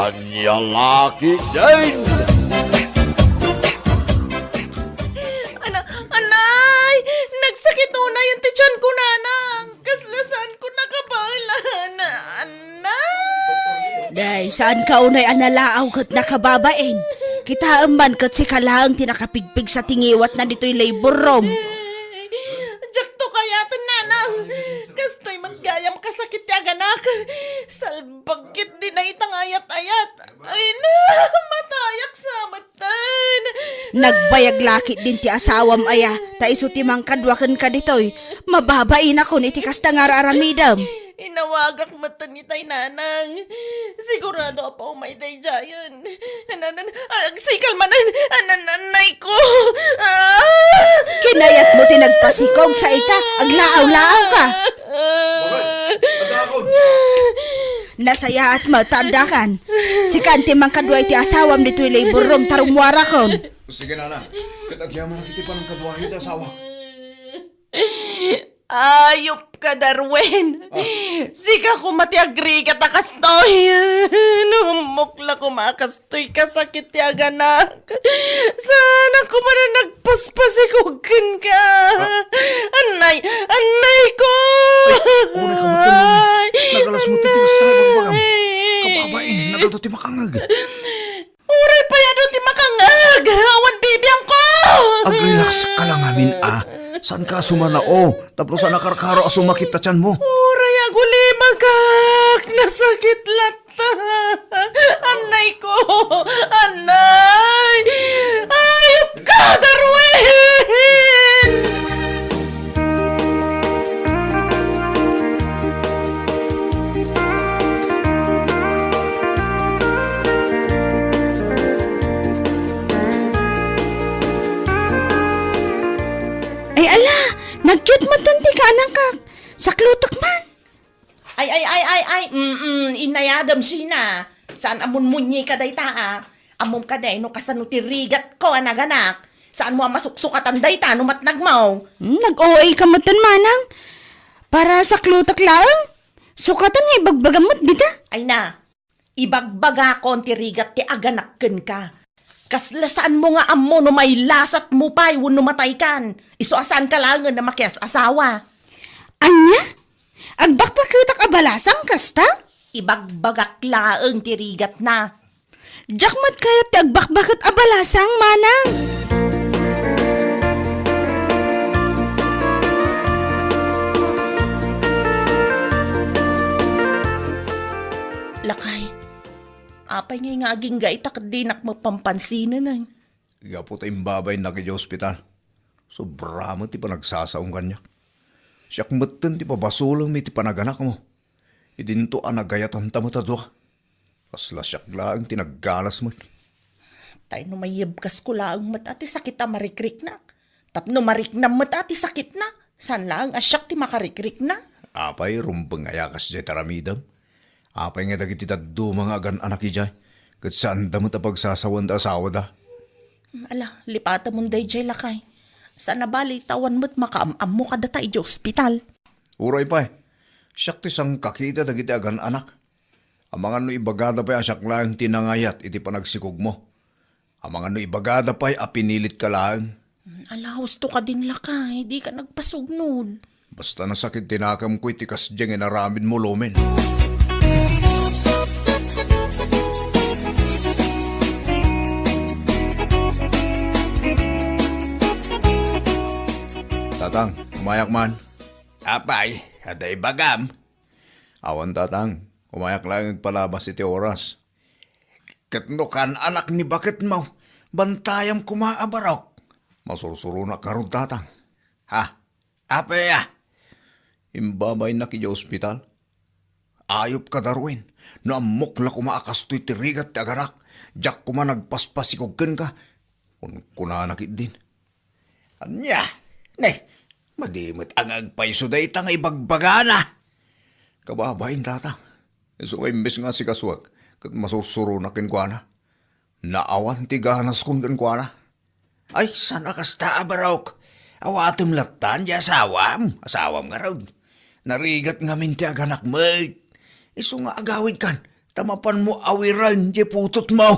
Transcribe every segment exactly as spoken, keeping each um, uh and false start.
Ania la ketdin? Ana-, anay! Nagsakit unayen ti tianko, nanang! Kasla saanko nakabaelan! Anay! Nay, saanka unay a nalaaw ket nakababain? Kitaem man ket sika laeng ti nakapigpigsa ti ngiwatna ditoy labor room. Diakto kayaten, nanang! Kastoy met gayam kasakit ti aganak! Salbag ketdi dayta nga ayat-ayat! Ay na, matayak sa metten. Nagbayag la ketdin ti asawam aya, ta isu ti mangkadua kenka ditoy. Mababainakon iti kasta nga ar-aramidem. Inawagak metten itay, nanang. Sigurado a paumay daydiayen. Anan, agsikal manen. Anan, anay ko. Ah! Kinayatmo ti nagpasikog sa ita, aglaaw-laaw ka. Bakit? Adda akon. Nasayaat met ta addakan. Sikan ti mangkadua iti asawam ditoy labor room ta rummuarakon. Sige, nanang. Ket agyamanak iti panangkaduayo iti asawa. Ayupka, Darwin. Ah. Sika koma ti agrigat a kastoy. Nammok la koma a kas- Toy kasakit ti aganak. Saan a koma a nagpaspasikog kenka. Ah. Annay, annay ko! Ay, unay ka, Matan, unay. Ay, nagalas mo ti tigas na ibagbagam. Ay. Kababain, nagadu ti makangag. Uray pay adu ti makangag. Awan bibiangko. Ag-relax ka lang amin, ah. Saan ka sumanao? Tapno saan a karkaro a sumakit ta tianmo. Uray agulimagak. Nasakit lat Annay ko! Annay! Ayupka, Darwin! Ay, ala! Nagyot met ti kaanakak! Saklutek man! Ay, ay, ay, ay, ay, mm, inayadem, Sheena. Saan a munmunyi ka dayta, a? Ammom kadi no kasano ti rigatko a naganak? Saanmo a masuksukatan dayta no matnagmo? Hmm, nag-O A ka metten, manang. Para saklutek laeng. Sukatan nga ibagbagam met dita. Ay na, ibagbagakon ti rigat ti aganak kenka. Kasla saanmo nga ammo no mailasatmo pay wenno mataykan. Isu a saanka laengen a makias-asawa. Ania? Agbakbaketak a balasang kasta? Ibagbagak laeng ti rigatna. Diak met kayat ti agbakbaket a balasang, manang. Lakay, apay ngay nga agingga ita ket dinak mapampansinan, ay? Gapu ta imbabainnak idiay ospital, sobra met ti panagsasaom kaniak. Siak metten ti pabasolem iti panaganakmo. Idinto a nagayatanta met a dua. Kasla siak laeng ti nagganas met. Tay no maiyebkasko laeng met a ti sakit a marikriknak. Tapno mariknam met a ti sakitna, saan laeng a siak ti makarikrikna. Apay, rumbeng aya kasdiay ti aramidem? Apay nga dagiti dadduma nga agan-anak idiay, ket saanda met a pagsasawen ti asawada? Ala, lipatemon daydiay, lakay. Saan a bali ta awan met makaam-ammo kadata idiay ospital. Uray pay, siak ti sangkakita dagiti agan-anak. Amangan no ibagada pay a siak laeng ti nangayat iti panagsikogmo. Amangan no ibagada pay a pinilitka laeng. Ala, husto kadin, lakay, dika nagpasugnod. Basta nasakit ti nakemko iti kasdiay nga inaramidmo, Lumen. Tatang, umayak man. Apay, adda ibagam? Awan, Tatang. Umayak laeng agpalabas iti oras. Ket no kaan-anak ni baketmo, bantayam koma a barok. Masursuronak ngarud, Tatang. Ha? Apay a? Imbabainnak idiay ospital. Ayupka, Darwin. No ammok la koma a kastoy ti rigat ti aganak, diak koma nagpaspasikog kenka. Kunkunana ketdin. Ania? Ne, madi met a nga agpayso dayta nga ibagbagana. Kababain, Tatang. Isu nga imbes nga asikasuak, ket masursuronak kenkuana. Naawan ti ganaskon kenkuana. Ay, saan a kasta a barok? Awatem lattan ti asawam. Asawam ngarud. Narigat ngamin ti aganak met. Isu nga agawidkan, Ta mapanmo awiren diay putotmo.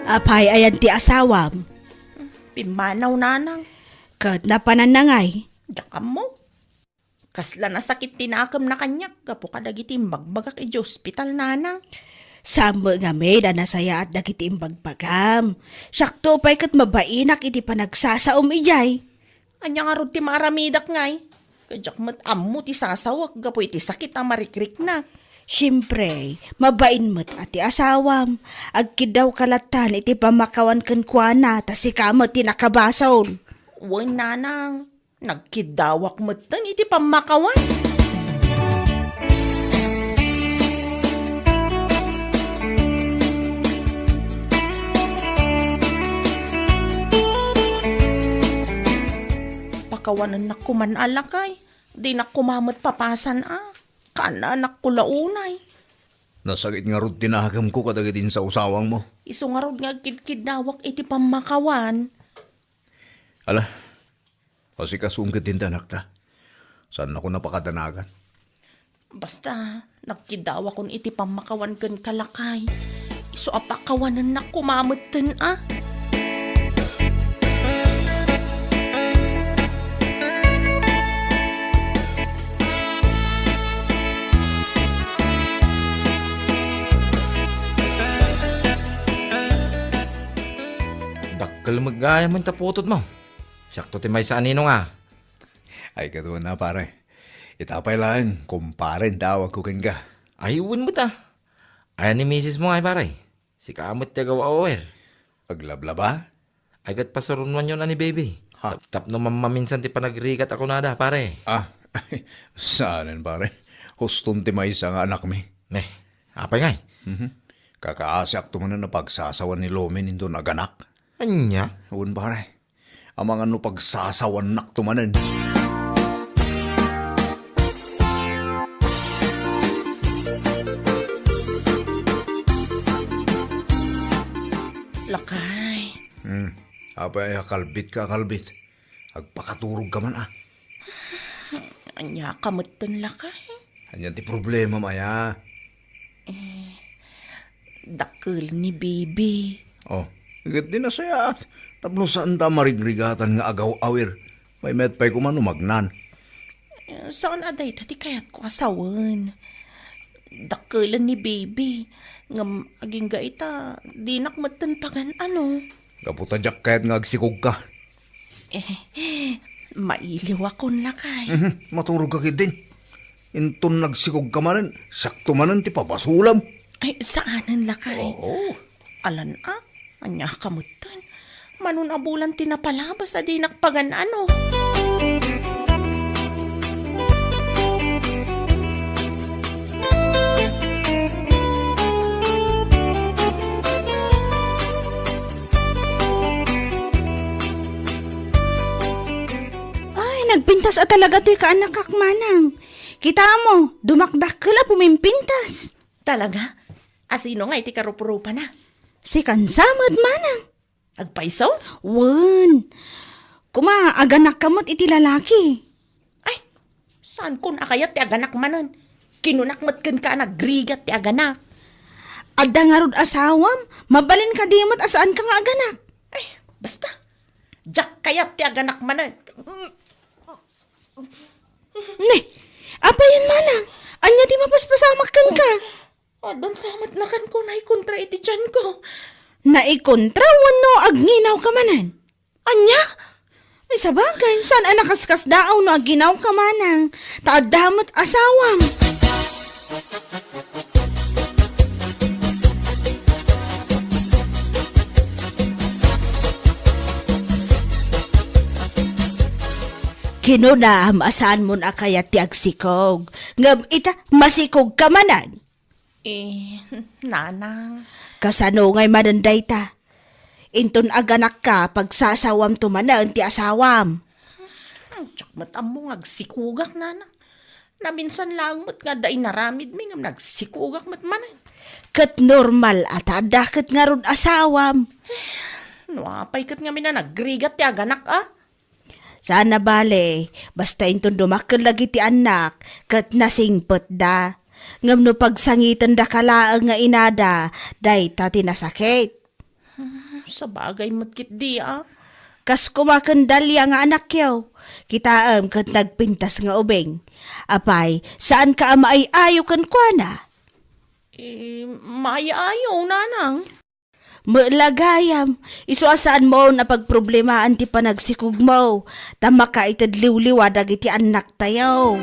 Apay, ayan ti asawam? Pimmanaw, nanang. Ket napananna ngay? Diak ammo. Kasla nasakit ti nakemna kaniak gapu kadagiti imbagbagak idiay ospital, nanang. Saan met ngamin a nasayaat dagiti imbagbagam. Siakto pay ket mabainak iti panagsasaom idiay. Ania ngarud ti maaramidak ngay? Ket diak met ammo ti sasawek gapu iti sakit a marikriknak. Siempre, mabain met a ti asawam. Agkiddawka lattan iti pammakawan kenkuana, ta sika met ti nakabasol. Wen, nanang. Nagkiddawak metten iti pammakawan. Pakawanennak koman a, lakay. Dinak koma met papasan a. Kaanakko la unay. Nasakit ngarud ti nakemko kadagiti insawsawangmo. Isu ngarud nga agkidkiddawak iti pammakawan. Ala, asikasuon ketdin ti anakta. Saannakon a pakadanagan. Basta, nagkiddawakon iti pammakawan kenka, lakay. Isu a pakawanennak koma metten a. Dakkel met gayam ta putotmo. Siakto ti maysa a ninong a. Ay, kaduana, pare. Ita pay laeng, kumpare ti awagko kenka. Ay, wen met a. Ayan ni misismo ngay, pare? Sika met ti agaw-awer. Aglablaba? Ay, ket pasurunoanyon a ni baby. Ha? Tap-, tapno mammaminsan ti panagrigat a kunada, pare. Ah, saanen, pare. Huston ti maysa nga anakmi. Ne, apay ngay? Mhm. Kakaasiakto manen a pagsasawan ni Lomin inton aganak. Ania? Wen, pare. Amangan no pagsasawannakto manen. Lakay. Hmm. Apay a kalbitka, kalbit? Agpakaturogka man a. Ania ka metten, lakay? Ania ti problemam aya? Eh, dakkel ni baby. Oh, ket di nasayaat. Tapno saanta marigrigatan nga agaw-awer. Maymayat pay koma no magnan. Eh, saan a dayta ti kayatko a sawen. Dakkelen ni baby. Ngem agingga ita, dinak metten pagan-ano. Gapu ta diak kayat nga agsikogka. Eh, mailiwakon, lakay. Mhm, maturogka ketdin. Inton nagsikogka manen, siakto manen ti pabasolam. Ay, saanen, lakay. Oo. Alan a, ania ka metten? Manon a bulan ti napalabas a dinak pagan-ano. Ay, nagpintas a talaga toy kaanakak, manang. Kita mo, dumakdakkel a pumimpintas. Talaga? Asino nga iti karuprupana? Si Kansamet, manang. Agpayso? Wen. Kuma, aganakka met iti lalaki. Ay, saankon a kayat ti aganak manen. Kinunak met kenka a nagrigat ti aganak. Adda ngarud asawam, mabalin kadi met a saanka nga aganak. Ay, basta. Diak kayat ti aganak manen. Ne, apayen, manang? Ania ti mapaspasamak kenka? Addan sa met nakanko naikontra iti tianko. Naikontra wenno agnginaw ka manen? Ania? Ay, sabagay, saan a nakaskasdaaw no agnginaw ka manang? Ta adda met asawam. Kinunam a saanmon a kayat ti agsikog, ngem ita, masikog ka manen. Eh, nanang. Kasano ngay manen dayta? Inton aganakka, pagsasawamto manen ti asawam. Hmm, diak met ammo nga agsikogak, nanang. Naminsan laeng met nga adda inaramidmi ngem nagsikogak met manen. Ket normal a ta adda ket ngarud asawam. No apay ket ngamin a nagrigat ti aganak a? Saan a bale, basta inton dumakkel dagiti annak, ket nasingpetda. Ngem no pagsangitendaka laeng nga inada, dayta ti nasakit. Hmm, sabagay met ketdi a. Kas koma ken Dalia nga anakyo, kitaem ket nagpintas nga ubing. Apay, saanka a maay-ayo kenkuana? Eh, maay-ayo, nanang. Met la gayam, isu a saanmon a pagproblemaan ti panagsikogmo, ta makaited liwliwa dagiti annaktayo.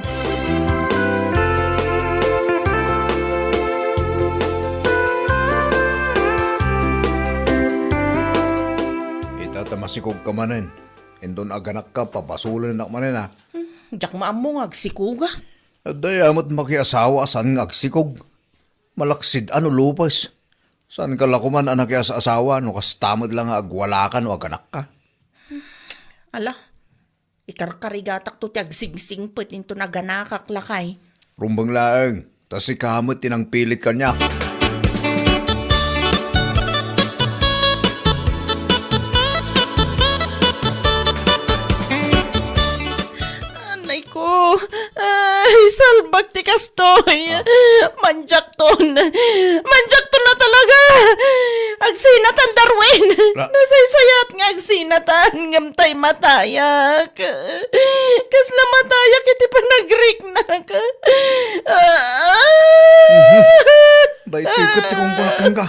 Ita ta masikogka manen. Inton aganakka, pabasolennak manen a. Hmm, diak maammo nga agsikogak. Adda met makiasawa a saan nga agsikog. Malaksid a no lupes. Saanka la koman a nakias-asawa no kasta met la nga agwalaka no aganakka. Ala, ikarkarigatakto ti agsingsingpet inton aganakak lakay. Rumbeng laeng, ta sika met ti nangpilit kaniak. Anay ko, ay, salbag ti kastoy. Ah. Manjakton. Manjakton na talaga. Agsinatan, Darwin. Na- Nasaysayaat nga agsinatan, ngem tay matayak. Kasla matayak iti panagriknak. Ah. Mhm. Daytoy ket ti kunkunakka.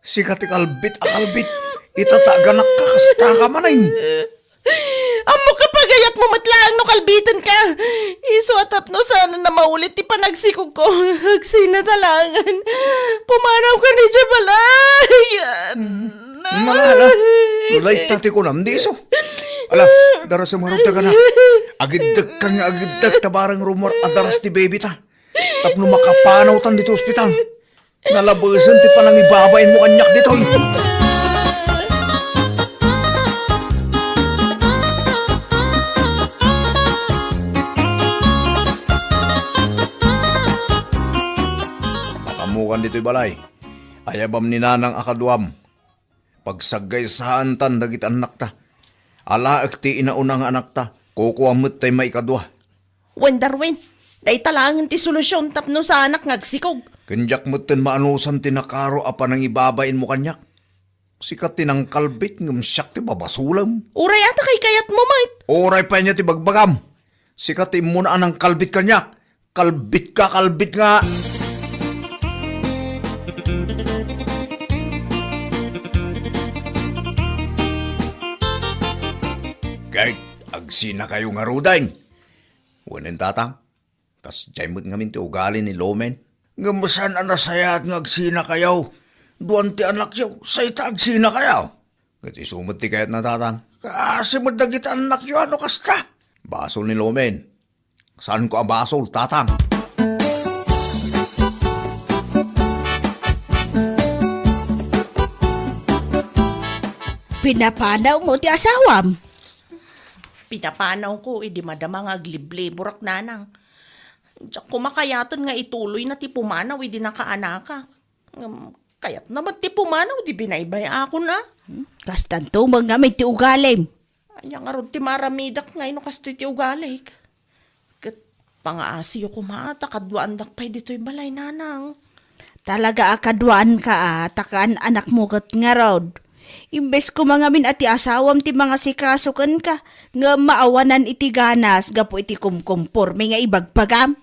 Sika ti kalbit a kalbit. Ita ta aganakka, kasta ka manen. Ammok a pagayatmo met laeng no kalbitenka. Isu a tapno saan a maulit ti panagsikogko. Agsina ta laengen. Pumanawkan idiay balay. Malala. No dayta ti kunam, di isu. Ala, darasem ngarud dagana. Agiddekkan nga agiddek ta bareng rummuar a daras ti baby ta. Tapno makapanawtan ditoy ospital. Nalabesen ti panangibabainmo kaniak ditoy. Makaammokan ditoy balay. Ayabam ni nanang a kaduam. Pagsagaysaantan dagiti annakta. Alaek ti inauna nga anakta, kukuam met tay maikadua. Wen, Darwin, dayta laengen ti solusion tapno saanak nga agsikog. Ken diak metten maanusan ti nakaro a panangibabainmo kaniak. Sika ti nangkalbit ngem siak ti babasolem. Uray a ta kaykayatmo met. Uray pay ania ti bagbagam. Sika ti immuna a nangkalbit kaniak. Kalbit ka, kalbit nga. Ket agsinakayo ngaruden. Wen, tatang, kasdiay met ngamin ti ugali ni Lomen. Ngem saan a nasayaat nga agsinakayo. Duan ti anakyo, say ta agsinakayo. Ket isu met ti kayatna, tatang. Kaasi met dagiti annakyo a no kasta. Basol ni Lomen. Saanko a basol, tatang. Pinapanawmo ti asawam? Pinapanawko idi madama nga aglibliburak, nanang. Diak koma kayaten nga ituloyna ti pumanaw idi nakaanakak. Ngem, kayatna met ti pumanaw, di binaybay-akon a. Hmm? Kastanto met ngamin ti ugalim. Ania ngarud ti maaramidak nga no kastoy ti ugalik? Ket pangaasiyo koma ta kaduaandak pay ditoy balay, nanang. Talaga a kaduaanka a, ta kaan-anakmo ket ngarud. Imbes koma ngamin a ti asawam ti mangasikaso kenka, nga maawanan iti ganas gapu iti kumkumporme nga ibagbagam.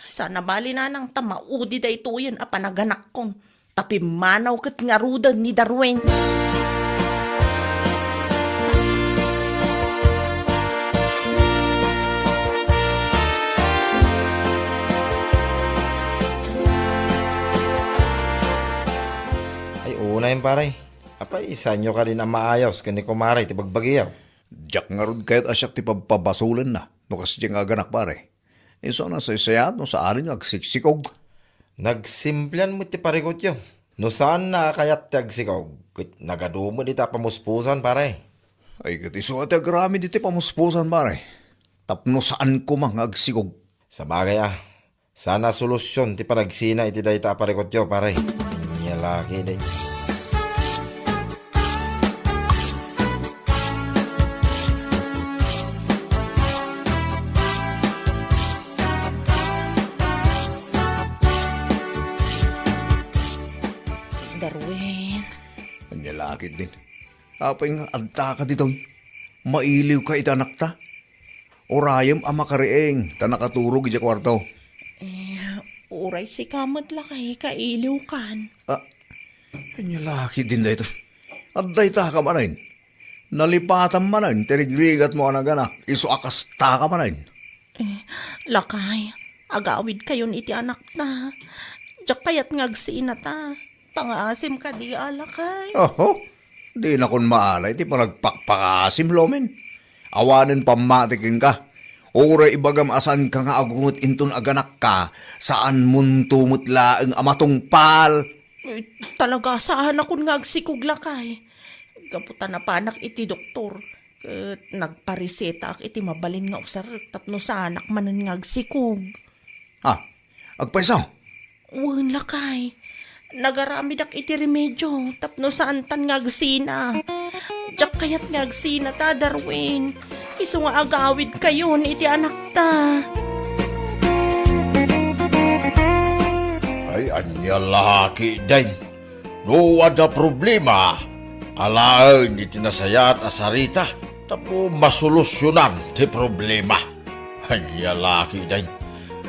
Saan a bali, nanang, ta maudi daytoyen a panaganakkon, ta pimmanaw ket ngaruden ni Darwin. Ay, unay, pare. Apay, saanyo kadin a maayos ken ni kumare ti bagbagiyo? Diak ngarud kayat a siak ti pabpabasolenna no kasdiay nga aganak, pare. Isu a nasaysayaat no saanen nga agsiksikog. Nagsimplian met ti parikutyo. No saanna a kayat ti agsikog, ket nagadu met ita a pamuspusan, pare. Ay, ket isu a ti agraman iti pamuspusan, pare. Tapno saan koma nga agsikog. Sabagay a, Saan a solusion ti panagsina iti dayta a parikutyo, pare. Ania la ketdin. Darwin. Ania la ketdin. Apay nga adda ka ditoy? Mailiw ka iti anakta? Urayem a makariing ta nakaturog idiay kuarto. Eh, uray sika met lakay kailiwkan. Ah, ania la ketdin daytoy? Adda ita ka manen. Nalipatam manen ti rigrigatmo a naganak, isu a kasta ka manen. Eh, lakay, agawidkayon iti anakta. Diak kayat nga agsinata. Pangaasim kadi a lakay. Oho, dinakon maala iti panagpakpakaasim, Lomen. Awanen pammati kenka. Uray ibagam a saanka nga agunget inton aganakka, saanmonto met laeng a matungpal. Eh, talaga, saanakon nga agsikog lakay. Gapu ta napanak iti doktor, ket nagparesetaak iti mabalin nga usarek tapno saanak manen nga agsikog. Ah, agpayso? Wen, lakay. Nagaramidak iti remedio tapno saantan nga agsina. Diak kayat nga agsinata, Darwin. Isu nga agawidkayon iti anakta. Ay, ania la ketdin. No adda problema, alaen iti nasayaat a sarita tapno masolusionan ti problema. Ania la ketdin.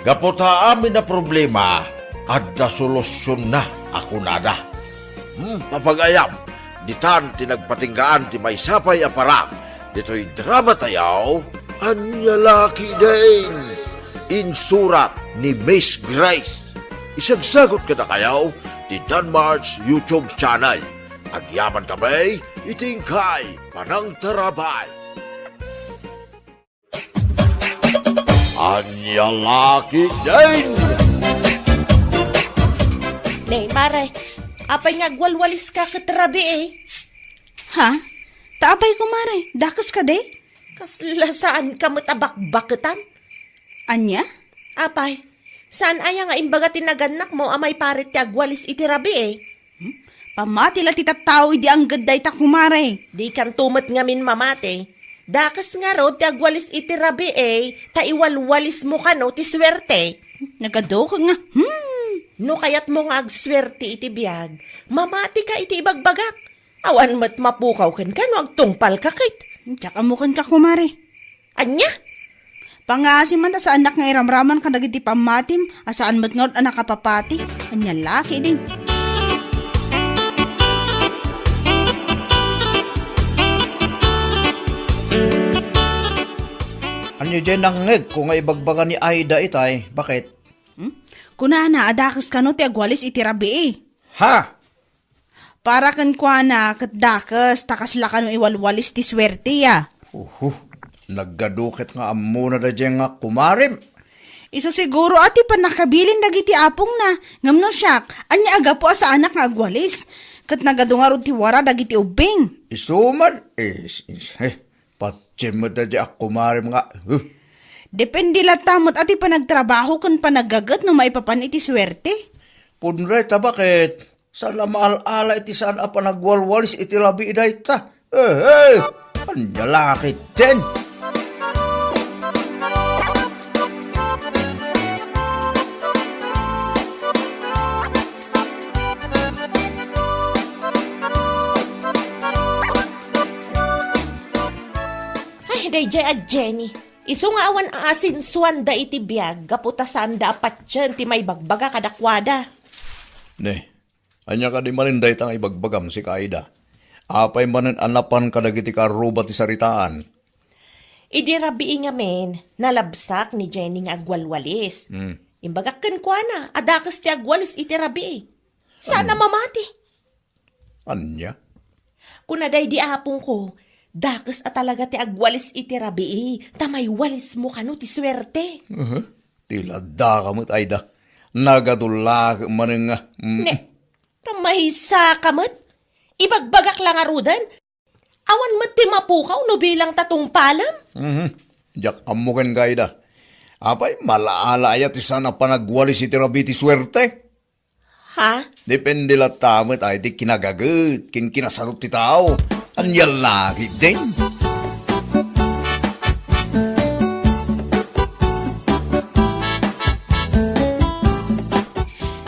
Gapu ta amin a problema, adda solusionna a kunada. Hmm, mapagayam, ditan ti nagpatinggaan ti maysa pay a parang ditoy drama tayo, Ania la ketdin. Insurat ni Miss Grace. Isagsagot kadakayo ti Danmar's YouTube channel. Agyaman kami iti inkay panangtarabay. Ania la ketdin. Ne, mare, apay nga agwalwaliska ket rabii? Ha? Ta apay, kumare, dakes kadi? Kasla saanka met a bakbaketan? Ania? Apay, saan aya nga imbaga ti nagannakmo a maiparit ti agwalis iti rabii? Hmm? Pammati la ti tattao idi angged dayta, kumare. Dikanto met ngamin mamati. Dakes ngarud ti agwalis iti rabii, ta iwalwalismo kano ti suerte. Nagaduko nga, hmm. No kayatmo nga agsuerte iti biag, mamatika iti ibagbagak. Awan met mapukaw kenka no agtungpalka ket. Diak ammo kenka, kumare. Ania? Pangaasim man ta saannak nga iramraman kadagiti pammatim a saan met ngarud a nakapapati. Ania la ketdin. Ania diay nangngegko nga ibagbaga ni Aida itay? Baket? Hmm? Kunana a dakes kano ti agwalis iti rabii. Ha? Para kenkuana ket dakes ta kasla kano iwalwalis ti suerte, ya. Uhu, nagadu ket nga ammona daydiay nga kumarem. Isu siguro a ti pannakabilin dagiti apongna. Ngem no siak, ania a gapu a saanak nga agwalis? Ket nagadu ngarud ti wara dagiti ubbing. Isu man, is, is, eh, patiem met daydiay a kumarem nga, huh. Depende latta met a ti panagtrabaho ken panaggaget no maipapan iti suerte. Pudno dayta, baket? Saan a maal-ala iti saan a panagwalwalis iti rabii dayta. Eh, eh! Ania la ketdin? Ay, daydiay a Jenny. Isu nga awan aasensuanda iti biag gapu ta saanda a patien ti maibagbaga kadakuada. Ne, ania kadi manen dayta nga ibagbagam, sika Aida? Apay manen a napan kadagiti karruba ti saritaan? Idi rabii ngamin, nalabsak ni Jenny nga agwalwalis. Hmm. Imbagak kenkuana a dakes ti agwalis iti rabii. Saan a mamati. Ania? Kuna daydi apongko, dakes a talaga ti agwalis iti rabii, ta maiwalismo kano ti suerte. Aha. Ti ladda ka met, Aida. Nagadu la manen nga, mm. Ne, ta maysa ka met? Ibagbagak la ngaruden? Awan met ti mapukaw no bilang ta tungpalem? Mhm. Diak ammo kenka, Aida. Apay, malaala aya ti saan a panagwalis iti rabii ti suerte? Ha? Depende latta met ay ti kinagaget ken kinasadot ti tao. Ania la ketdin?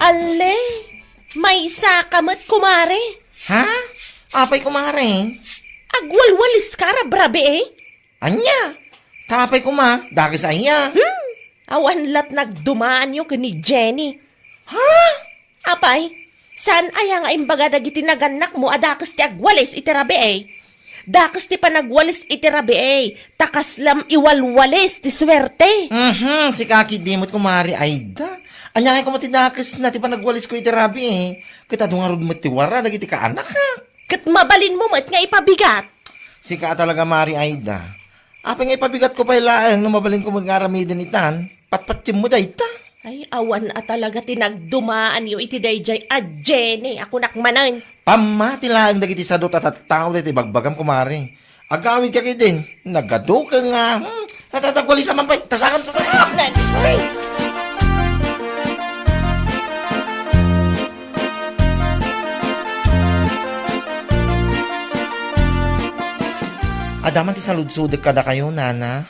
Alle, maysa ka met, kumare. Ha? Apay, kumare? Agwalwalis ka rabrabii, eh? Ania? Ta apay koma, dakes aya? Hmm, awan lat nagdumaanyo ken ni Jenny. Ha? Apay, saan aya nga imbaga dagiti nagannakmo a dakes ti agwalis iti rabii? Dakes ti panagwalis iti rabii, ta kaslam iwalwalis ti suerte. Mhm, sika ketdi met, kumare Aida. Ania ngay koma ti dakesna ti panagwalisko iti rabii? Ket adu ngarud met ti wara dagiti kaanakak. Ket mabalinmo met nga ipabigat. Sika a talaga, Mari Aida. Apay nga ipabigatko pay laeng no mabalinko met nga aramiden itan? Patpatiemmo dayta. Ay, awan a talaga ti nagdumaanyo iti daydiay a Jenny a kunak manen. Pammati laeng dagiti sadot a tattao dayta ibagbagam, kumare. Agawidka ketdin, nagadu ka nga, hmm, natatagwalisaman pay. Tasakam, tasakam! Ay! Adda man ti saludsodek kadakayo, nana.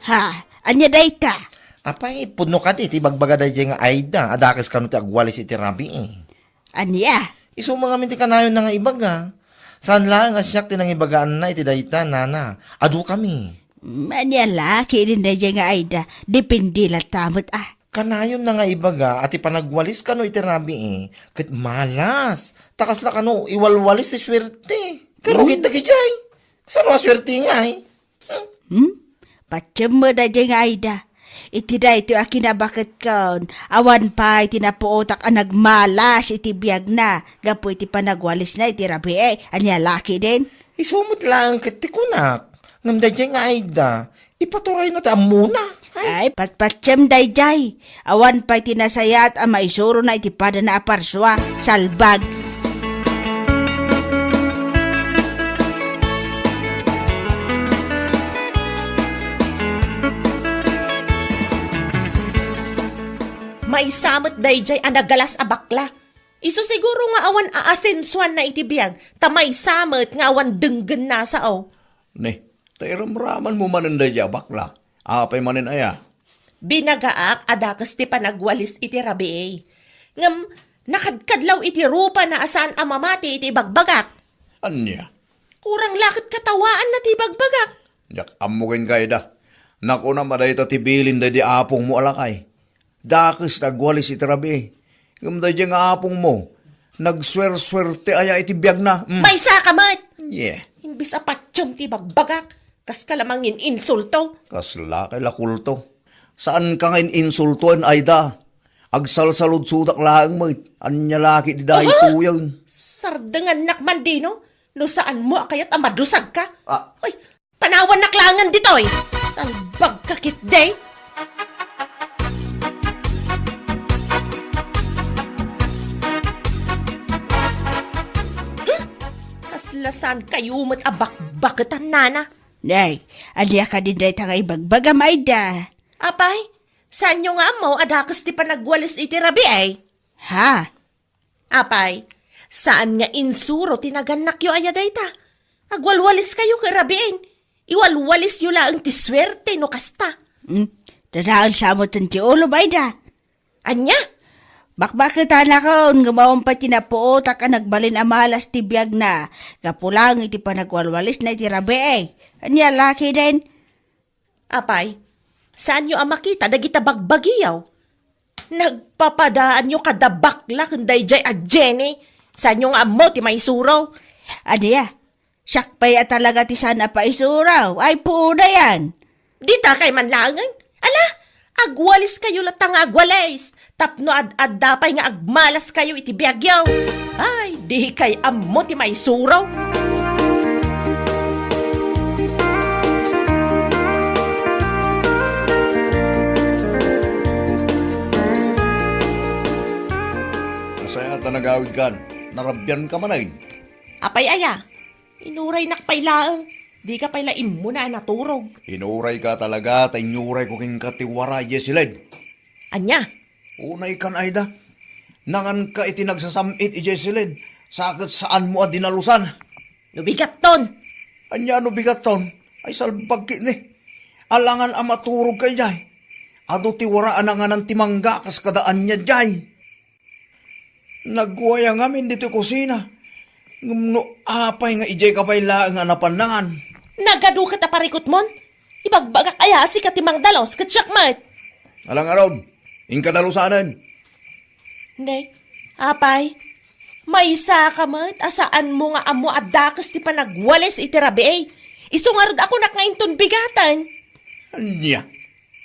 Ha? Ania dayta? Apay, pudno kadi ti ibagbaga daydiay nga Aida a dakes kano ti agwalis iti rabii. Ania? Isu ngamin ti kanayonna nga ibaga. Saan laeng a siak ti nangibagaanna iti dayta, nana. Adukami. Mm, ania la ketdin daydiay nga Aida? Depende latta met, ah. Kanayonna nga ibaga a ti panagwalis kano iti rabii, ket malas. Ta kasla kano iwalwalis ti suerte. Kano Hmm? Ket dagidiay? Saan a suerte ngay? Hmm? Patiem met daydiay nga Aida. Iti daytoy a kinabaketkon, awan pay ti napuotak a nagmalas iti biagna gapu iti panagwalisna iti rabii. Ania la ketdin? Isu met laeng ket ti kunak. Ngem daydiay nga Aida, ipaturayna ti ammona. Ay. Ay, patpatiem daydiay. Awan pay ti nasayaat a maisurona iti padana a parsua. Salbag. Maysa met daydiay a nagalas a bakla. Isu siguro nga awan aasensuanna iti biag, ta maysa met nga awan denggenna sao. Ne, ta iramramanmo manen daydiay a bakla. Apay manen aya? Binagaak a dakes ti panagwalis iti rabii. Ngem nakadkadlaw iti rupana a saan a mamati iti ibagbagak. Ania? Kurang la ket katawaanna ti ibagbagak. Diak ammo ken kayda. Nakunam a dayta ti bilin daydi apongmo a lakay. Dakes ti agwalis iti rabii. Ngem daydiay nga apongmo, nagsuersuerte aya iti biagna. Mm. Maysa ka met! Yeah. Imbes a patiem ti ibagbagak, kaska la mangin-insulto. Kasla kay la kulto. Saanka nga in-insultoen, Aida. Agsalsaludsodak laeng met. Ania la ketdi daytoyen? Aha! Sardengannak man dino, no saanmo a kayat a madusagka. Ah. Ay, panawannak laengen ditoy. Salbagka ketdi. Hmm? Kasla saankayo met a bakbaketan, nana. Nay, ania kadi dayta nga ibagbagam, Aida? Apay, saanyo nga ammo a dakes ti panagwalis iti rabii? Ha? Apay, saan nga insuro ti nagannakyo aya dayta? Agwalwaliskayo ket rabiin. Iwalwalisyo laeng ti suerte no kasta. Hmm? Dadael sa amutan ti ulo, Aida. Ania? Bakbaketanakon nga maupay ti napuotak a nagbalin a malas ti biagna gapu laeng iti panagwalwalisna iti rabii. Ania la ketdin? Apay, saanyo a makita dagita bagbagiyo? Nagpapadaanyo kada bakla ken daydiay a Jenny. Saanyo nga ammo ti maisuro? Ania? Siak pay a talaga ti saan a paisuro. Ay, puonayan. Dita kay man laengen. Ala, agwaliskayo latta nga agwalis. Tapno ad-adda pay nga agmalaskayo iti biagyo. Ay, dikay ammo ti maisuro. Nasayaat a nagawidkan. Narabianka manen. Apay aya? Inuraynak pay laeng. Dika pay la immuna a naturog. Inurayka talaga ta inyurayko kenka ti wara idiay siled. Ania? Unaykan, Aida. Nanganka iti nagsasam-it idiay siled, sa ket saanmo a dinalusan. No bigatton. Ania no bigatton? Ay, salbag ketdi. Alangan a maturogka idiay. Adu ti wara a nanganan ti mangga kas kada ania diay. Nagwaya ngamin ditoy kusina. Ngem no apay nga idiayka pay laeng a napan nangan? Nagadu ket a parikutmon? Ibagbagak aya a sika ti mangdalus ket siak met. Ala ngarud, inka dalusanen. Ne, apay, maysaka met a saanmo nga ammo a dakes ti panagwalis iti rabii. Isu ngarud a kunak nga inton bigaten. Ania?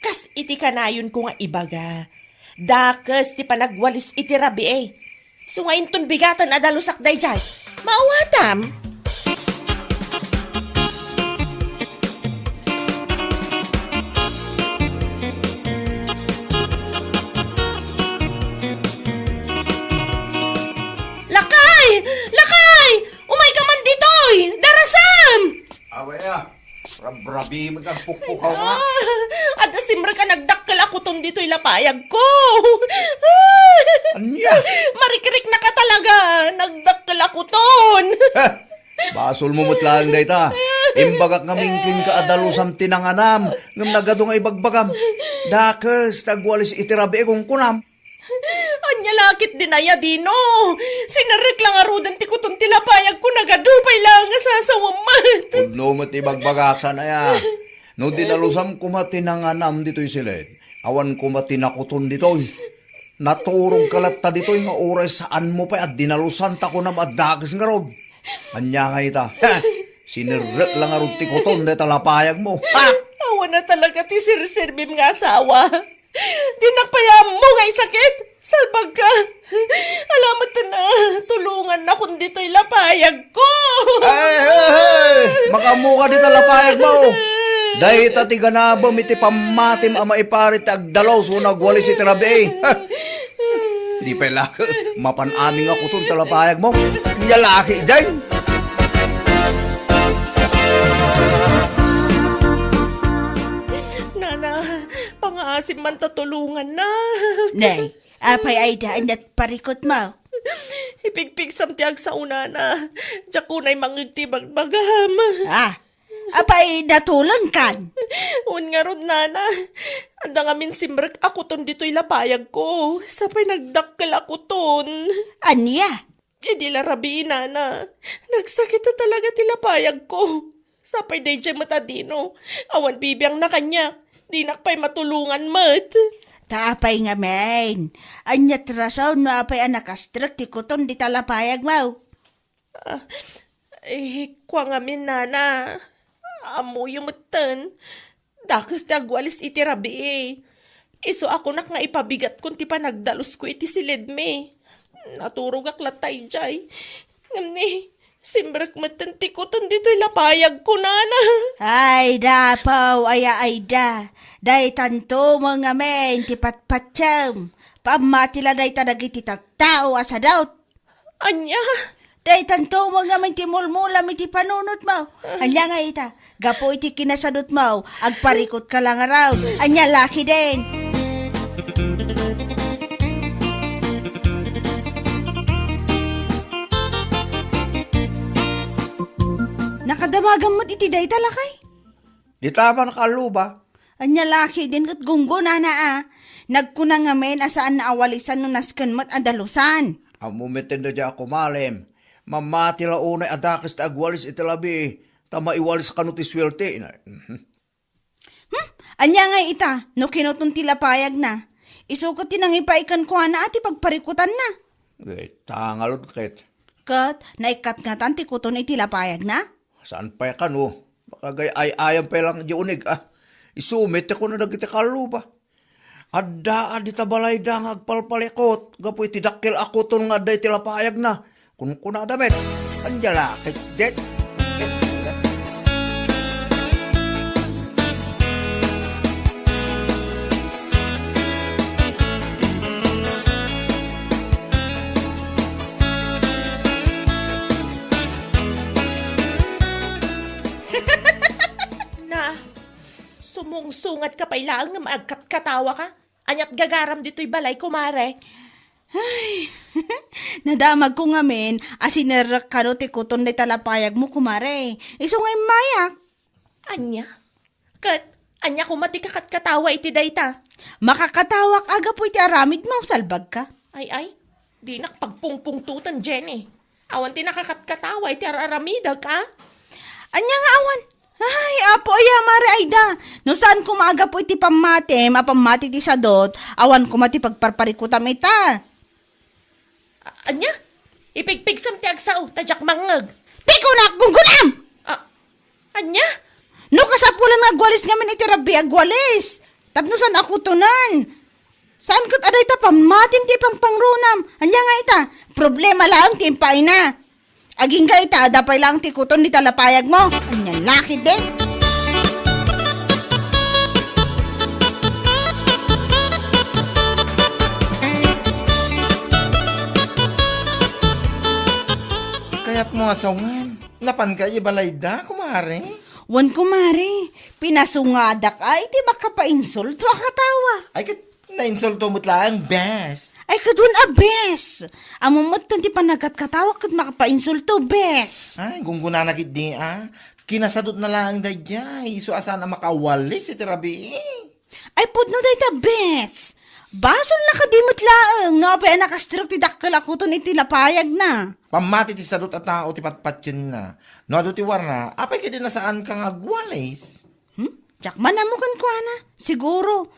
Kas iti kanayonko nga ibaga, dakes ti panagwalis iti rabii. Isu nga inton bigaten a dalusak daydiay. Maawatam? Lakay! Lakay! Umayka man ditoy! Darasam! Awa ya, rabrabi met agpukpukaw nga. Ah, adda simrek a nagdakkel a kuton ditoy lapayagko. Ania? Marikriknaka talaga, nagdakkel a kuton. Heh, basolmo met laeng dayta. Imbagak ngamin kenka a dalusam ti nanganam, ngem nagadu nga ibagbagam. Dakes ti agwalis iti rabii, kunkunam. Ania la ketdin aya, Dino? Sinerrek la ngaruden ti kuton ti lapayagko, nagadu pay laeng a sasawem met. Pudno met ibagbagak, saan aya? No dinalusam koma ti nanganam ditoy siled, awan koma ti nakuton ditoy. Naturogka latta ditoy nga uray saanmo pay a dinalusan ta kunam a dakes ngarud. Ania ngay ita? Ha! Sinerrek la ngarud ti kuton dayta lapayagmo. Ha! Awan a talaga ti serserbim nga asawa. Dinak pay ammo nga isakit. Salbagka. Ala metten a tulongannakon ditoy lapayagko. Ay, ay, ay! Makaammoka dita lapayagmo. Dayta ti ganabem iti pammatim a maiparit ti agdalus wenno agwalis iti rabii. Ha! Di pay la mapan amin nga kuton ti lapayagmo. Nia la ketdin. Nana, pangaasim man ta tulongannak. Nay, apay, Aida, ania ti parikutmo? Ipigpigsam ti agsao, Nana. Diak unay mangngeg ti ibagbagam. Ah, apay, natulengkan? Wen ngarud, Nana. Adda ngamin simrek a kuton ditoy lapayagko. Sa pay nagdakkel a kuton. Ania? Idi la rabii, Nana, nagsakit a talaga ti lapayagko. Sa pay daydiay met a Dino, awan bibiangna kaniak. Dinak pay matulongan met. Ta apay ngamin? Ania ti rason no apay a nakastrek ti kuton dita lapayagmo? Ah, eh, kua ngamin, Nana. Ammoyo metten. Dakes ti agwalis iti rabii. Isu a kunak nga ipabigatkon ti panagdalusko iti siledmi. Naturogak latta idiay. Ngem ni, simrek metten ti kuton ditoy lapayagko, Nana. Ay, dapaw, aya, Aida. Daytanto met ngamin ti patpatiem. Pammati la dayta dagiti tattao a sadut. Ania? Daytanto met ngamin ti mulmulam iti panunotmo. Ania ngay ita? Gapu iti kinasadutmo, agparikutka la ngarud. Ania la ketdin? Nakadamagam met iti dayta, lakay? Dita man kalluba. Ania la ketdin ket gunggonana a. Nagkuna ngamin a saanna a walisan no nasken met a dalusan. Ammo met ti daydiay a kumalem. Mamati la unay a dakes ti agwalis iti labi, ta maiwalis kano ti suerte. Mhm. Hmm? Ania ngay ita, no kinuton ti lapayagna? Isu ket ti nangipaay kenkuana a ti pagparikutanna. Dayta ngarud ket. Ket, naikkatngatan ti kuton iti lapayagna? Saan pay kano? Makagay-ay-ayam pay lang di unig, ah. Isu met ti kuna dagiti kalluba. Adda a dita balayda nga agpalpalikut gapu iti dakkel a kuton nga adda iti lapayagna. Kunkunada met, "Ania la ketdin?" Sungsungatka pay laeng ngem agkatkatawaka. Ania't gagaram ditoy balay, kumare? Ay, nadamagko ngamin a sinerrek kano ti kuton dayta lapayagmo, kumare. Isu nga immayak. Ania? Ket ania koma ti kakatkatawa iti dayta? Makakatawak a gapu iti aramidmo, salbagka. Ay, ay, dinak pagpungpungtoten, Jenny. Awan ti nakakatkatawa iti ar-aramidek, a? Ania nga awan? Ay, Apo aya, Mare Aida. No saan koma a gapu iti pammatim a pammati ti sadot, awan koma ti pagparparikutam ita. A-, ania? Ipigpigsam ti agsao, ta diak mangngeg. Ti kunak, gunggunam! A-, ania? No kasapulan nga agwalis ngamin iti rabii, agwalis. Tapno saan a kutonen. Saan ket a dayta pammatim ti pangpangrunam. Ania nga ita? Problema laeng ti impaayna. Agingga ita, adda pay laeng ti kuton dita lapayagmo. Ania la ketdi? Kayatmo a sawen, napanka idiay balayda, kumare? Wen, kumare. Pinasungadak a iti makapainsulto a katawa. Ay, ket nainsulto met laeng, bes. Ay, ket wen a, bes. Ammom met ti panagkatkatawa ket makapainsulto, bes. Ay, gunggunana ketdi a. Kinasadotna laeng daydiay, isu a saan a makawalis iti rabii. Ay, pudno dayta, bes. Basolna kadi met laeng no apay a nakastrek ti dakkel a kuton iti lapayagna. Pammati ti sadot a tao ti patpatienna. No adu ti warna, apay ketdi a saanka nga agwalis? Hmm? Diak man ammo kenkuana. Siguro,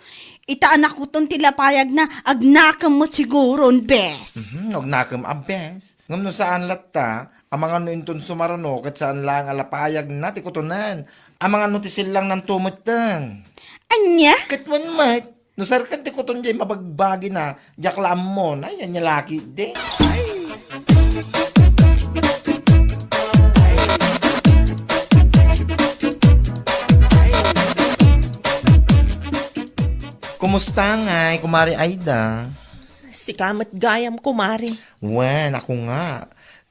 ita a nakuton ti lapayagna, agnakem met siguron, bes. Mhm, agnakem a bes. Ngem no saan latta, amangan no inton sumaruno ket saan laeng a lapayagna ti kutonen. Amangan no ti sellangna metten. Ania? Ket wen met, no serken ti kuton diay mabagbagina, diak la ammon. Ay, ania la ketdi. Kumusta ngay, Kumare Aida? Sika met gayam, kumare. Wen, ako nga.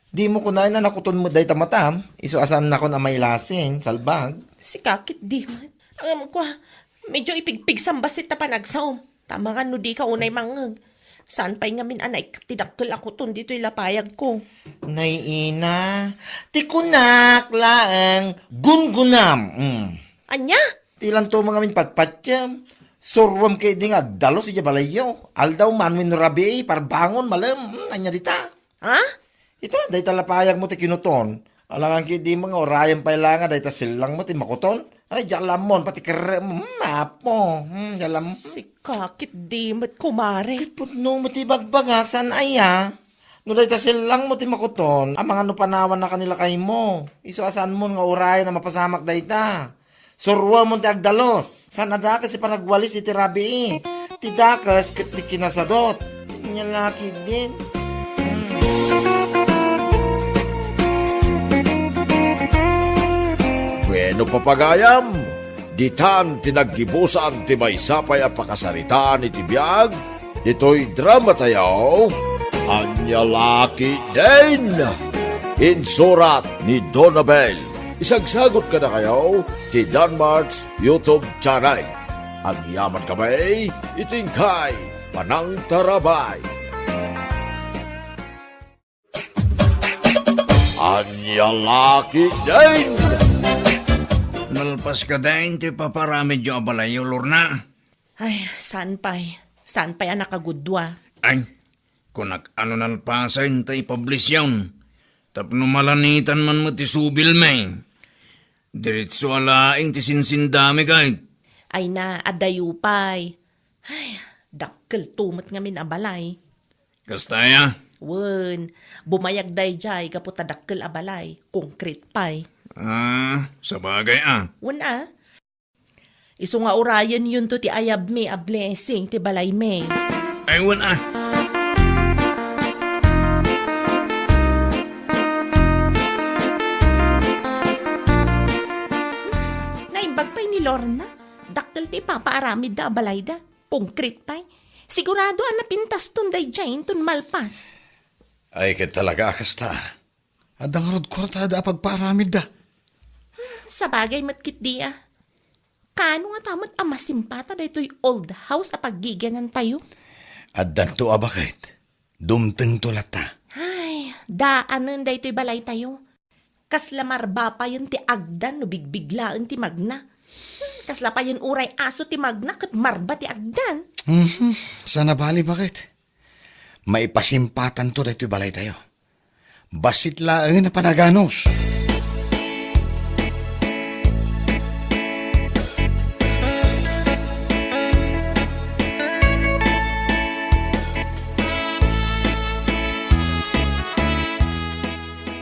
Dimo kunaen a nakuton met dayta matam, isu a saannakon a mailasin, salbag. Sika ketdi met. Ngem kua, medyo ipigpigsam bassit ta panagsaom. Ta amangan no dika unay mangngeg. Saan pay ngamin a naikkat ti dakkel a kuton ditoy lapayagko. Nay ina, ti kunak laeng gunggunam. Mm. Ania? Ti lanto mo ngamin patpatiem. Suruem ketdi nga agdalus idiay balayyo. Aldaw man wenno rabii, parbangon, malem. Mm, ania dita? Ha? Ita, dayta lapayagmo ti kinuton. Alangan ketdi nga urayem pay la nga dayta sellangmo ti makuton. Ay, diak la ammon, pati kerrem, mm, Apo. Mm, diak la am- Sika ketdi met, kumare. Ket pudno met ti ibagbagak, saan aya? No dayta sellangmo ti makuton, amangan no panawanna kani lakaymo. Isu a saanmon nga urayen a mapasamak dayta. Suruamon ti agdalus. Saan a dakes ti panagwalis iti rabii. Ti dakes ket ti kinasadot. Ania la ketdin. Bueno, papagayam, ditan ti naggibusan ti maysa pay a pakasaritaan iti biag ditoy drama tayo, Ania la ketdin. Insurat ni Donabel. Isagsagot kadakayo ti Danmart's YouTube channel. Agyaman kami iti inkay panangtarabay. Ania la ketdin. Nalpas ka din ti paparamidyo a balayyo, Lorna? Ay, saan pay. Saan pay a nakagudua. Ay, kunak ano nalpasen ta ipublish yon. Tapno malanitan man met ti subilmi. Diretso a laeng ti sinsindami ket. Ay na, adayo pay. Ay, dakkel to met ngamin a balay. Kasta aya? Wen, bumayag daydiay gapu ta dakkel a balay, konkret pay. Ah, sabagay a. Wen a. Isu nga urayen yunto ti ayabmi a blessing ti balaymi. Ay, wen a. Naimbag pay ni Lorna. Dakkel ti ipapaaramidda a balayda. Konkret pay. Sigurado a napintaston daydiay inton malpas. Ay, ket talaga a kasta. Adda ngarud kuartada a pagpaaramidda. Hmm, sabagay met ketdi a. Kaano ngata met a masimpata daytoy old house a paggigianantayo? Addanto a baket. Dumtengto latta. Ay, daanen daytoy balaytayo. Kasla marba payen ti agdan no bigbiglaen ti magna. Hmm, kasla payen uray aso ti magna ket marba ti agdan. Mhm. Saan a bali, baket? Maipasimpatanto daytoy balaytayo. Bassit laeng a panaganus.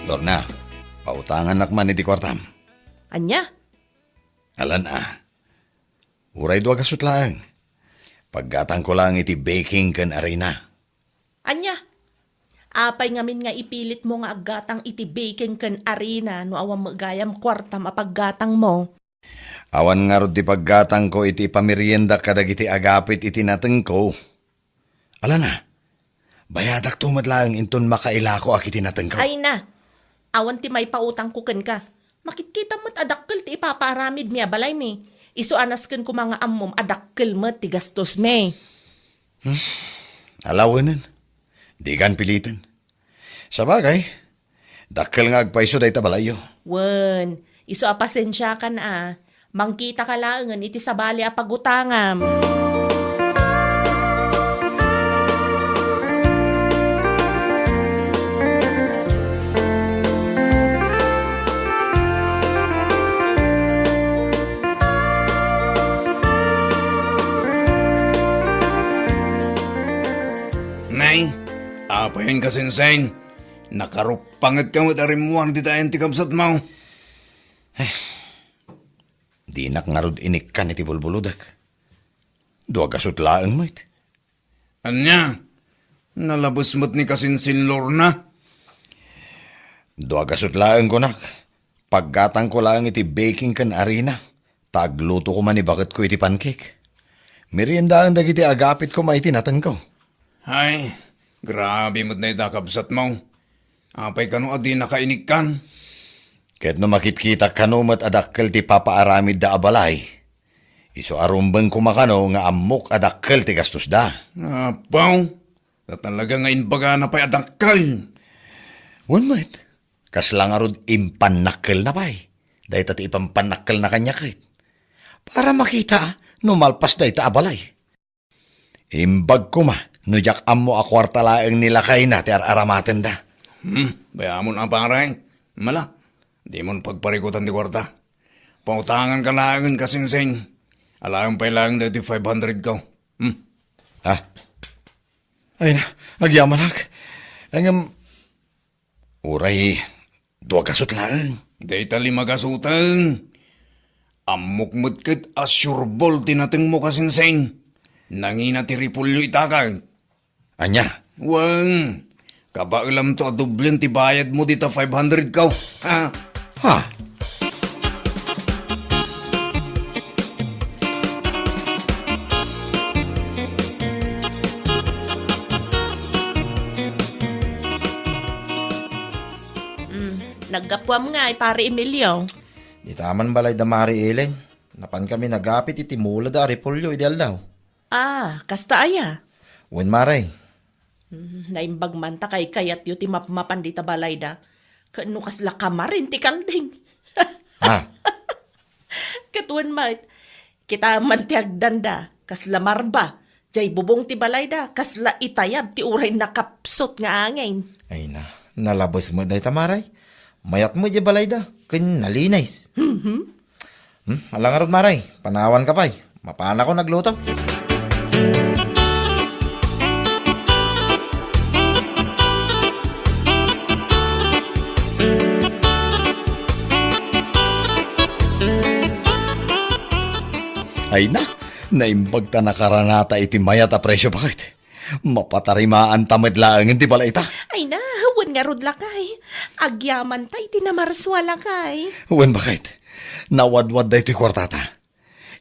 Lorna, pautangannak man iti kuartam. Ania? Alan a. Uray dua gasut laeng. Paggatangko laeng iti baking ken arina. Ania? Apay ngamin nga ipilitmo nga aggatang iti baking ken arina no awan met gayam kuartam a paggatangmo? Awan ngarud ti paggatangko iti pameriendak kadagiti agapit iti natengko. Alana, bayadakto met laeng inton makailako a iti natengko. Ay na, awan ti maipautangko kenka. Makitkita met a dakkel ti ipapaaramidmi a balaymi. Isu a nasken koma nga ammom a dakkel met ti gastosmi. Hmm. Alawenen. Dikan piliten. Sabagay, dakkel nga agpayso dayta balayyo. Wen, isu a pasensiakan a, mangkitaka laengen iti sabali a pagutangam. Nay, apayen ka, Sensei? Nakaruppangetka met a rimmuar dita ayan ti kabsatmo. Eh, dinak ngarud inikkan iti bulbulodek. Dua gasut laeng met. Ania? Nalabes met ni kasinsin Lorna? Dua gasut laeng kunak. Paggatangko laeng iti baking ken arina, ta agluto koma ni baketko iti pancake. Meriendaen dagiti agapit koma iti natengko. Ay, grabe met dayta kabsatmo. Apay kano a dinaka inikkan? Ket no makitkitak kano met a dakkel ti papaaramidda a balay, isu a rumbeng koma kano nga ammok a dakkel ti gastosda. Apaw, ta talaga nga imbagana pay a dakkel. Wen met, kasla ngarud impannakkelna pay. Dayta ti ipampannakkelna kaniak ket. Para makita no malpas dayta a balay. Imbag koma no diak ammo a kuarta laeng ni lakayna ti ar-aramatenda. Hmm, bayamon a pare. Mala, dimon pagparikutan ti kuarta. Pautangan ka laengen kasinsin. Alaem pay laeng daytoy five hundred ko. Hmm. Ah. Ay na, agyamanak. Ngem, uray, dua gasut laeng. Dayta lima gasuten. Ammok met ket a sureball ti natengmo kasinsin. Nangina ti repolyo ita ket. Ania? Wen, kabaelamto a doblen ti bayadmo dita five hundred ko. Ha? Ha? Mm, naggapuam ngay, Pare Emilio. Dita man balay da Mari Ellen. Napankami nagapit iti mulada a repolyo idi aldaw. Ah, kasta aya? Wen, Mare. Mm, naimbag man ta kaykayatyo ti mapmapan dita balayda. Ket no kasla kamarin ti kalding. Ah. Ket wen met, kita man ti agdanda, kasla marba. Jay bubong ti balayda, kasla itayab ti uray nakapsut nga angin. Ay na, nalabes met dayta, Mare. Mayat met jay balayda, ken nalinis. Mhm. Hmm, ala ngarud, Mare, panawanka pay. Mapanakon agluto. Ay na, naimbag ta nakaranata iti mayat a presio, baket. Mapatarimaanta met laengen ti balayta. Ay na, wen ngarud lakay. Agyamanta iti namarsua lakay. Wen, baket. Nawadwad daytoy kuartata.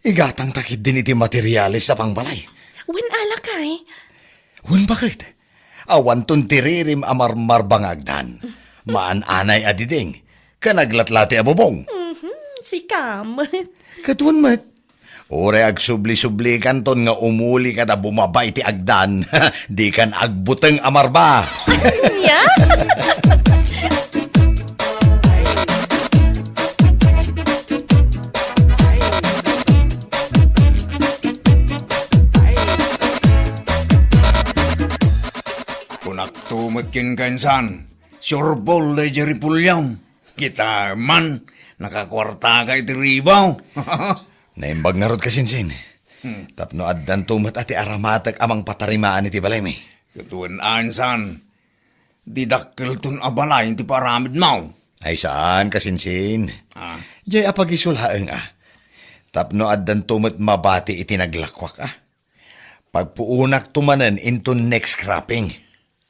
Igatangta ketdin iti materiales a pangbalay. Wen a lakay. Wen, baket. Awanton ti ririm a marmarba nga agdan. Maan-anay a diding. Ken aglatlati a bubong. Mhm, sika met. Ket wen met. Uray agsubli-sublikanton nga umuli kada bumaba iti agdan, dikan agbuteng a marba. Ania? Kunakto met kenka, insan, sureball daydiay Repolyo. Kita man, nakakuartaka iti ribaw. Naimbag ngarud, kasinsin. Hmm. Tapno addanto met a ti aramatek a mangpatarimaan iti balaymi. Ket wen, insan, didakkelton a balay ti paaramidmo. Ay saan, kasinsin. Ah. Diay a pagisulaeng, a. Tapno addanto met mabati iti naglakuak, a. Pagpuonakto manen inton next cropping.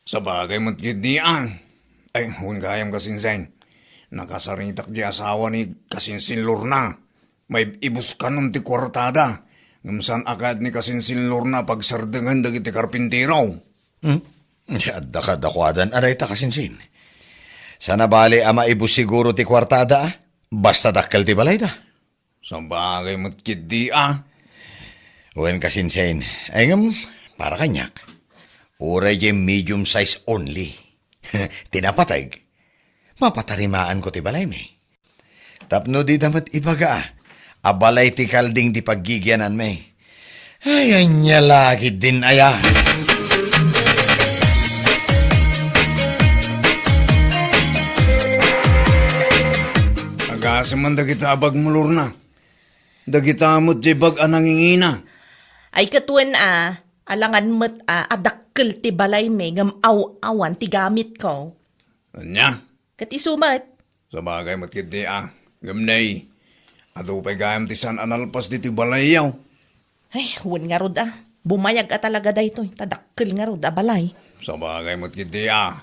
Sabagay met ketdi, a. Ay, wen gayam, kasinsin. Nakasaritak di asawa ni kasinsin Lorna. Maib-ibuskanon ti kuartada. Ngem saan a kayat ni kasinsin Lorna pagsardengen dagiti karpintero. Hmm? Adda kadakuadan a dayta, kasinsin. Saan a bale a maibus siguro ti kuartada, a. Basta dakkel ti balayda. Sabagay met ketdi, a. Wen, kasinsin. Ay, ngem, para kaniak, uray diay medium size only. Ti napateg, mapatarimaanko ti balaymi. Tapno dida met ibaga, a, a balay ti kalding ti paggigiananmi. Ay, ania la ketdin aya. Agasem man dagita a bagmo, Lorna. Dagita met diay bag a nangingina. Ay, ket wen, a, alangan met, a, a dakkel ti balaymi ngem aw-awan ti gamitko. Ania? Ket isu met. Sabagay met ketdi, a. Ngem nay, adu pay gayam ti saan a nalpas ditoy balayyo. Ay, wen ngarud, a. Bumayag a talaga daytoy, ta dakkel ngarud a balay. Sabagay met ketdi, a.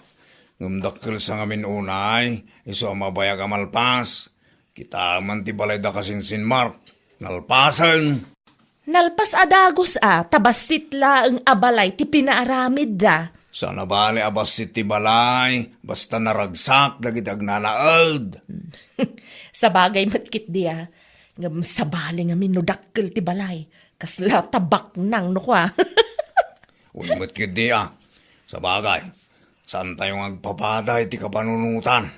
Ngem dakkel sa ngamin unay, isu a mabayag a malpas. Kita man ti balay da kasinsin Mark. Nalpasen. Nalpas a dagus a, ta bassit laeng a balay ti pinaaramidda. Saan a bale a bassit ti balay, basta naragsak dagiti agnanaed. Sabagay met ketdi a, ngem sabali ngamin no dakkel ti balay, kasla ta baknang no kua. Wen met ketdi a, sabagay, saantayo nga agpapada iti kapanunotan.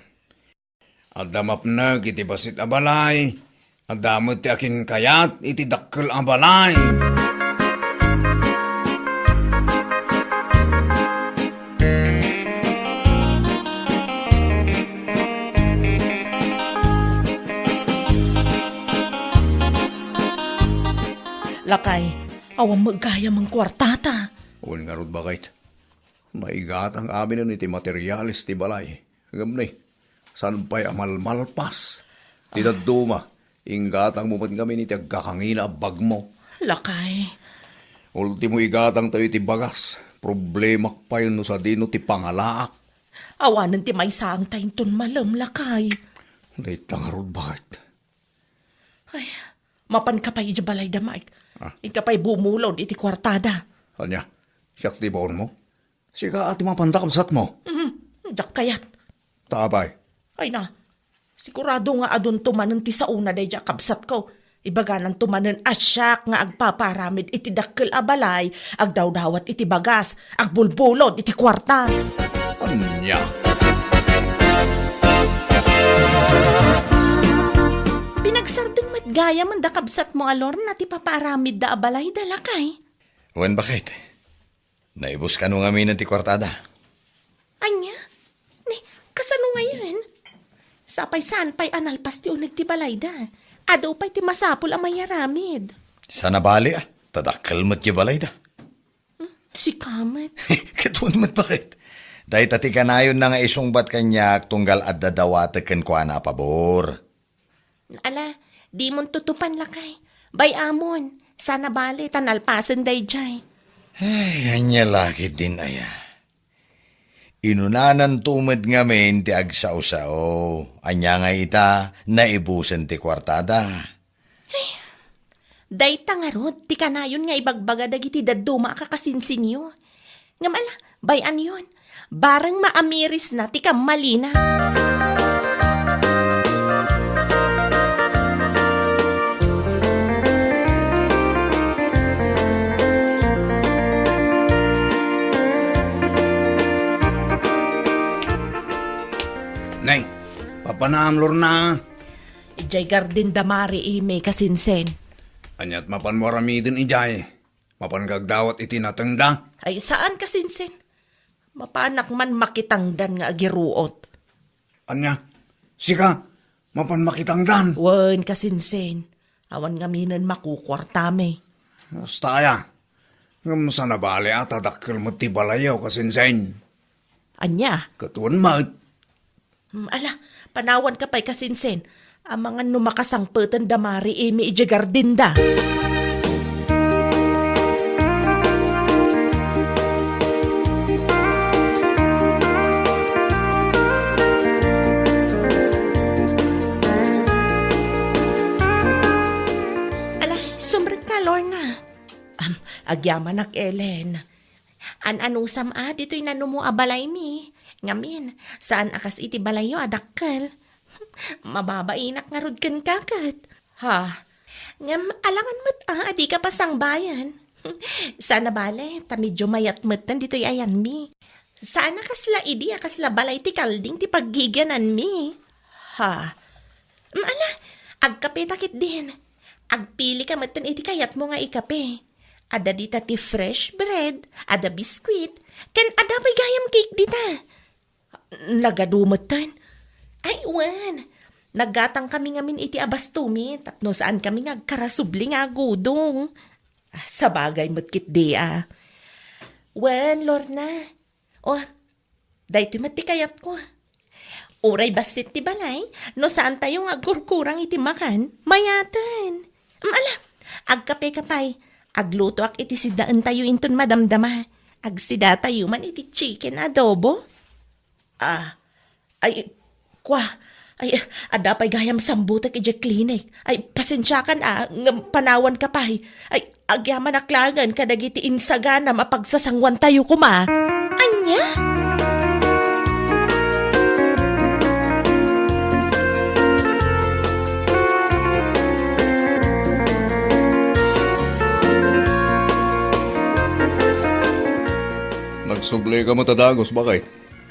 Adda mapnek iti bassit a balay, adda met ti akinkayat iti dakkel a balay. Lakay, awan met gayam a kuartata. Wen ngarud, baket. Maigatang aminen iti materiales ti balay. Ngem ni, saan pay a malmalpas? Ti dadduma, inggatangmo met ngamin iti agkakangina a bagmo. Lakay. Ultimo, igatangtayo iti bagas. Problemak pay no sadino ti pangalaak. Awanen ti maysaangta inton malem, lakay. Dayta ngarud, baket. Ay, mapanka pay idiay balayda, Mark. Ah. Inka pay bumulod iti kuartada. Ania? Siak ti ibaonmo? Sika a ti mapanda, kabsatmo. Mhm. Diak kayat. Ta apay? Ay na, sigurado nga adunto manen ti saona daydiay a kabsatko. Ibagananto manen a siak nga agpapaaramid iti dakkel a balay, agdawdawat iti bagas, agbulbulod iti kuarta. Ania? Pinagsardeng met gayam da kabsatmo a Lorna ti papaaramidda a balayda, lakay. Wen, baket. Naibus kano ngamin ti kuartada? Ania? Ni, kasano ngayen? Sapay saan pay a nalpas ti uneg ti balayda. Adu pay ti masapul a mayaramid. Saan a bale a, ta dakkel met ti balayda. Hmm, sika met. Ket wen met, baket. Dayta ti kanayonna nga isungbat kaniak tunggal adda dawatek kenkuana a pabor. Ala, dimon tutupan, lakay. Bay-amon, saan a bale ta nalpasen daydiay. Ay, ania la ketdin aya? Inunananto met ngamin ti agsao-sao, ania nga ita, naibusen ti kuartada. Dayta ngarud ti kanayon nga ibagbaga dagiti dadduma a kakasinsinyo. Ngem ala, bay-anyon, bareng maamirisna ti kammalina. Panam, Lorna. Idiay garden da Mari Amy, kasinsin. Aniat mapanmo aramiden idiay? Mapan gagdawat iti natengda? Ay, saan, kasinsin. Mapanak man makitangdan nga agiruot. Ania? Sika, mapan makitangdan? Wen, kasinsin. Awan ngaminen makukuartami. Kasta aya. Ngem saan a bale a ta dakkel met ti balayyo, kasinsin. Ania? Ket wen met. Hmm, ala, panawanka pay, kasinsin. Amangan no makasangpeten da Mari Amy idiay garden da. Ala, sumrekka, Lorna. Am, agyamanak, Ellen. An-anusam a ditoy nanumo a balaymi. Ngamin, saan a kas iti balayyo a dakkel. Mababainak ngarud kenka ket. Ha? Ngem alangan met a, a dika pasangbayan. Saan a bale, ta medyo mayat metten ditoy ayanmi. Saan a kasla idi a kasla balay ti kalding ti paggigiananmi. Ha? Mm, ala, agkapeta ketdin. Agpilika metten iti kayatmo nga ikape. Adda dita ti fresh bread, adda biskuit, ken adda pay gayam cake dita. Nagadu metten. Ay, wen. Naggatangkami ngamin iti abastomi tapno saankami nga agkarasubli nga agudong. Ah, sabagay met ketdi a. Wen, Lorna. O, daytoy met ti kayatko. Uray bassit ti balay, no saantayo nga agkurkurang iti makan, mayaten. Mm, ala, agkapeka pay. Aglutoak iti sidaentayo inton madamdama. Agsidatayo man iti chicken adobo. Ah, ay, kua, ay, adda pay gayam sambutek idiay klinik. Ay, pasensiakan a, ngem panawanka pay. Ay, agyamanak laengen kadagiti insaganam a pagsasangoantayo koma. Ania? Nagsublika met a dagus, bakit?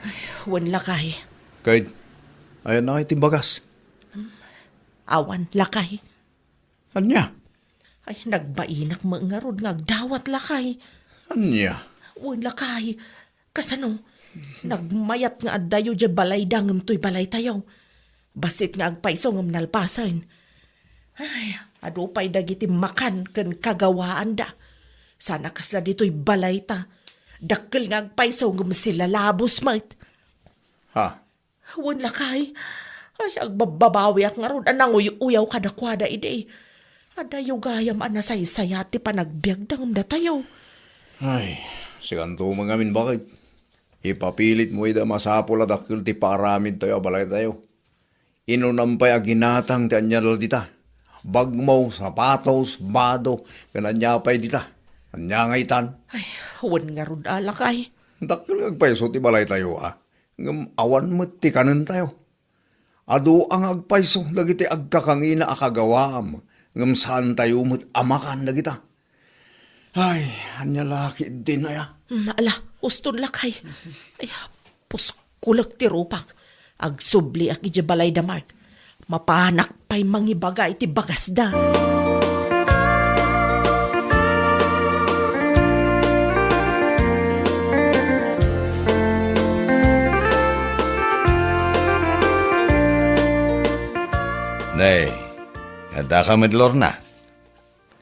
Ay, wen lakay. Kay, ayan na iti bagas. Awan, lakay. Ania? Ay, nagbainak met ngarud nga agdawat, lakay. Ania? Wen, lakay. Kasano? Nagmayat nga addayo diay balayda ngem toy balaytayo. Bassit nga agpayso ngem nalpasen. Ay, adu pay dagiti makan ken kagawaanda. Saan a kasla ditoy balayta. Dakkel nga agpayso ngem silalabos met. Ha? Wen, lakay. Ay, agbabbabawiak ngarud a nanguy-uyaw kadakuada idi. Adayo gayam a nasaysayat ti panagbiagda ngem datayo. Ay, sikanto met ngamin, bakit? Ipapilitmo ida a masapul a dakkel ti paaramidtayo a balaytayo. Inunam pay a ginatang ti aniada dita. Bagmo, sapatos, bado, ken ania pay dita. Ania nga itan? Ay, wen ngarud a, lakay. Dakkel nga agpayso ti balaytayo a. Ngem awan met ti kanentayo. Adu a nga agpayso dagiti agkakangina a kagawaam, ngem saantayo met a makan dagita. Ay, ania la ketdin aya? Mm, ala, uston lakay. Ay, puskulek ti rupak. Agsubliak idiay balayda Mark. Mapanak pay mangibaga iti bagasda. Ne, addaka met, Lorna?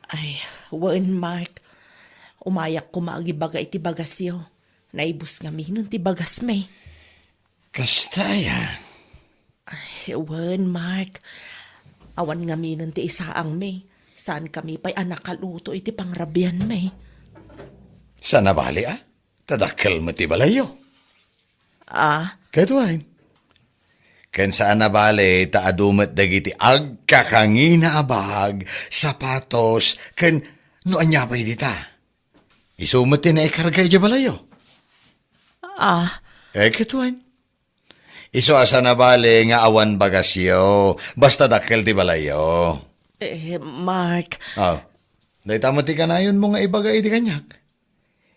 Ay, wen, Mark. Umayak koma agibaga iti bagasyo. Naibus ngaminen ti bagasmi. Kasta aya? Ay, wen, Mark. Awan ngaminen ti isaangmi. Saankami pay a nakaluto iti pangrabianmi. Saan a bale a? Ta dakkel met ti balayyo. Ah? Ket wen. Ken saan a bale ta adu met dagiti agkakangina a bag, sapatos, ken no ania pay dita. Isu met ti naikarga idiay balayyo. Ah. Eh, ket wen. Isu a saan a bale nga awan bagasyo, basta dakkel ti balayyo. Eh, Mark. Ah, dayta met ti kanayonmo nga ibaga idi kaniak.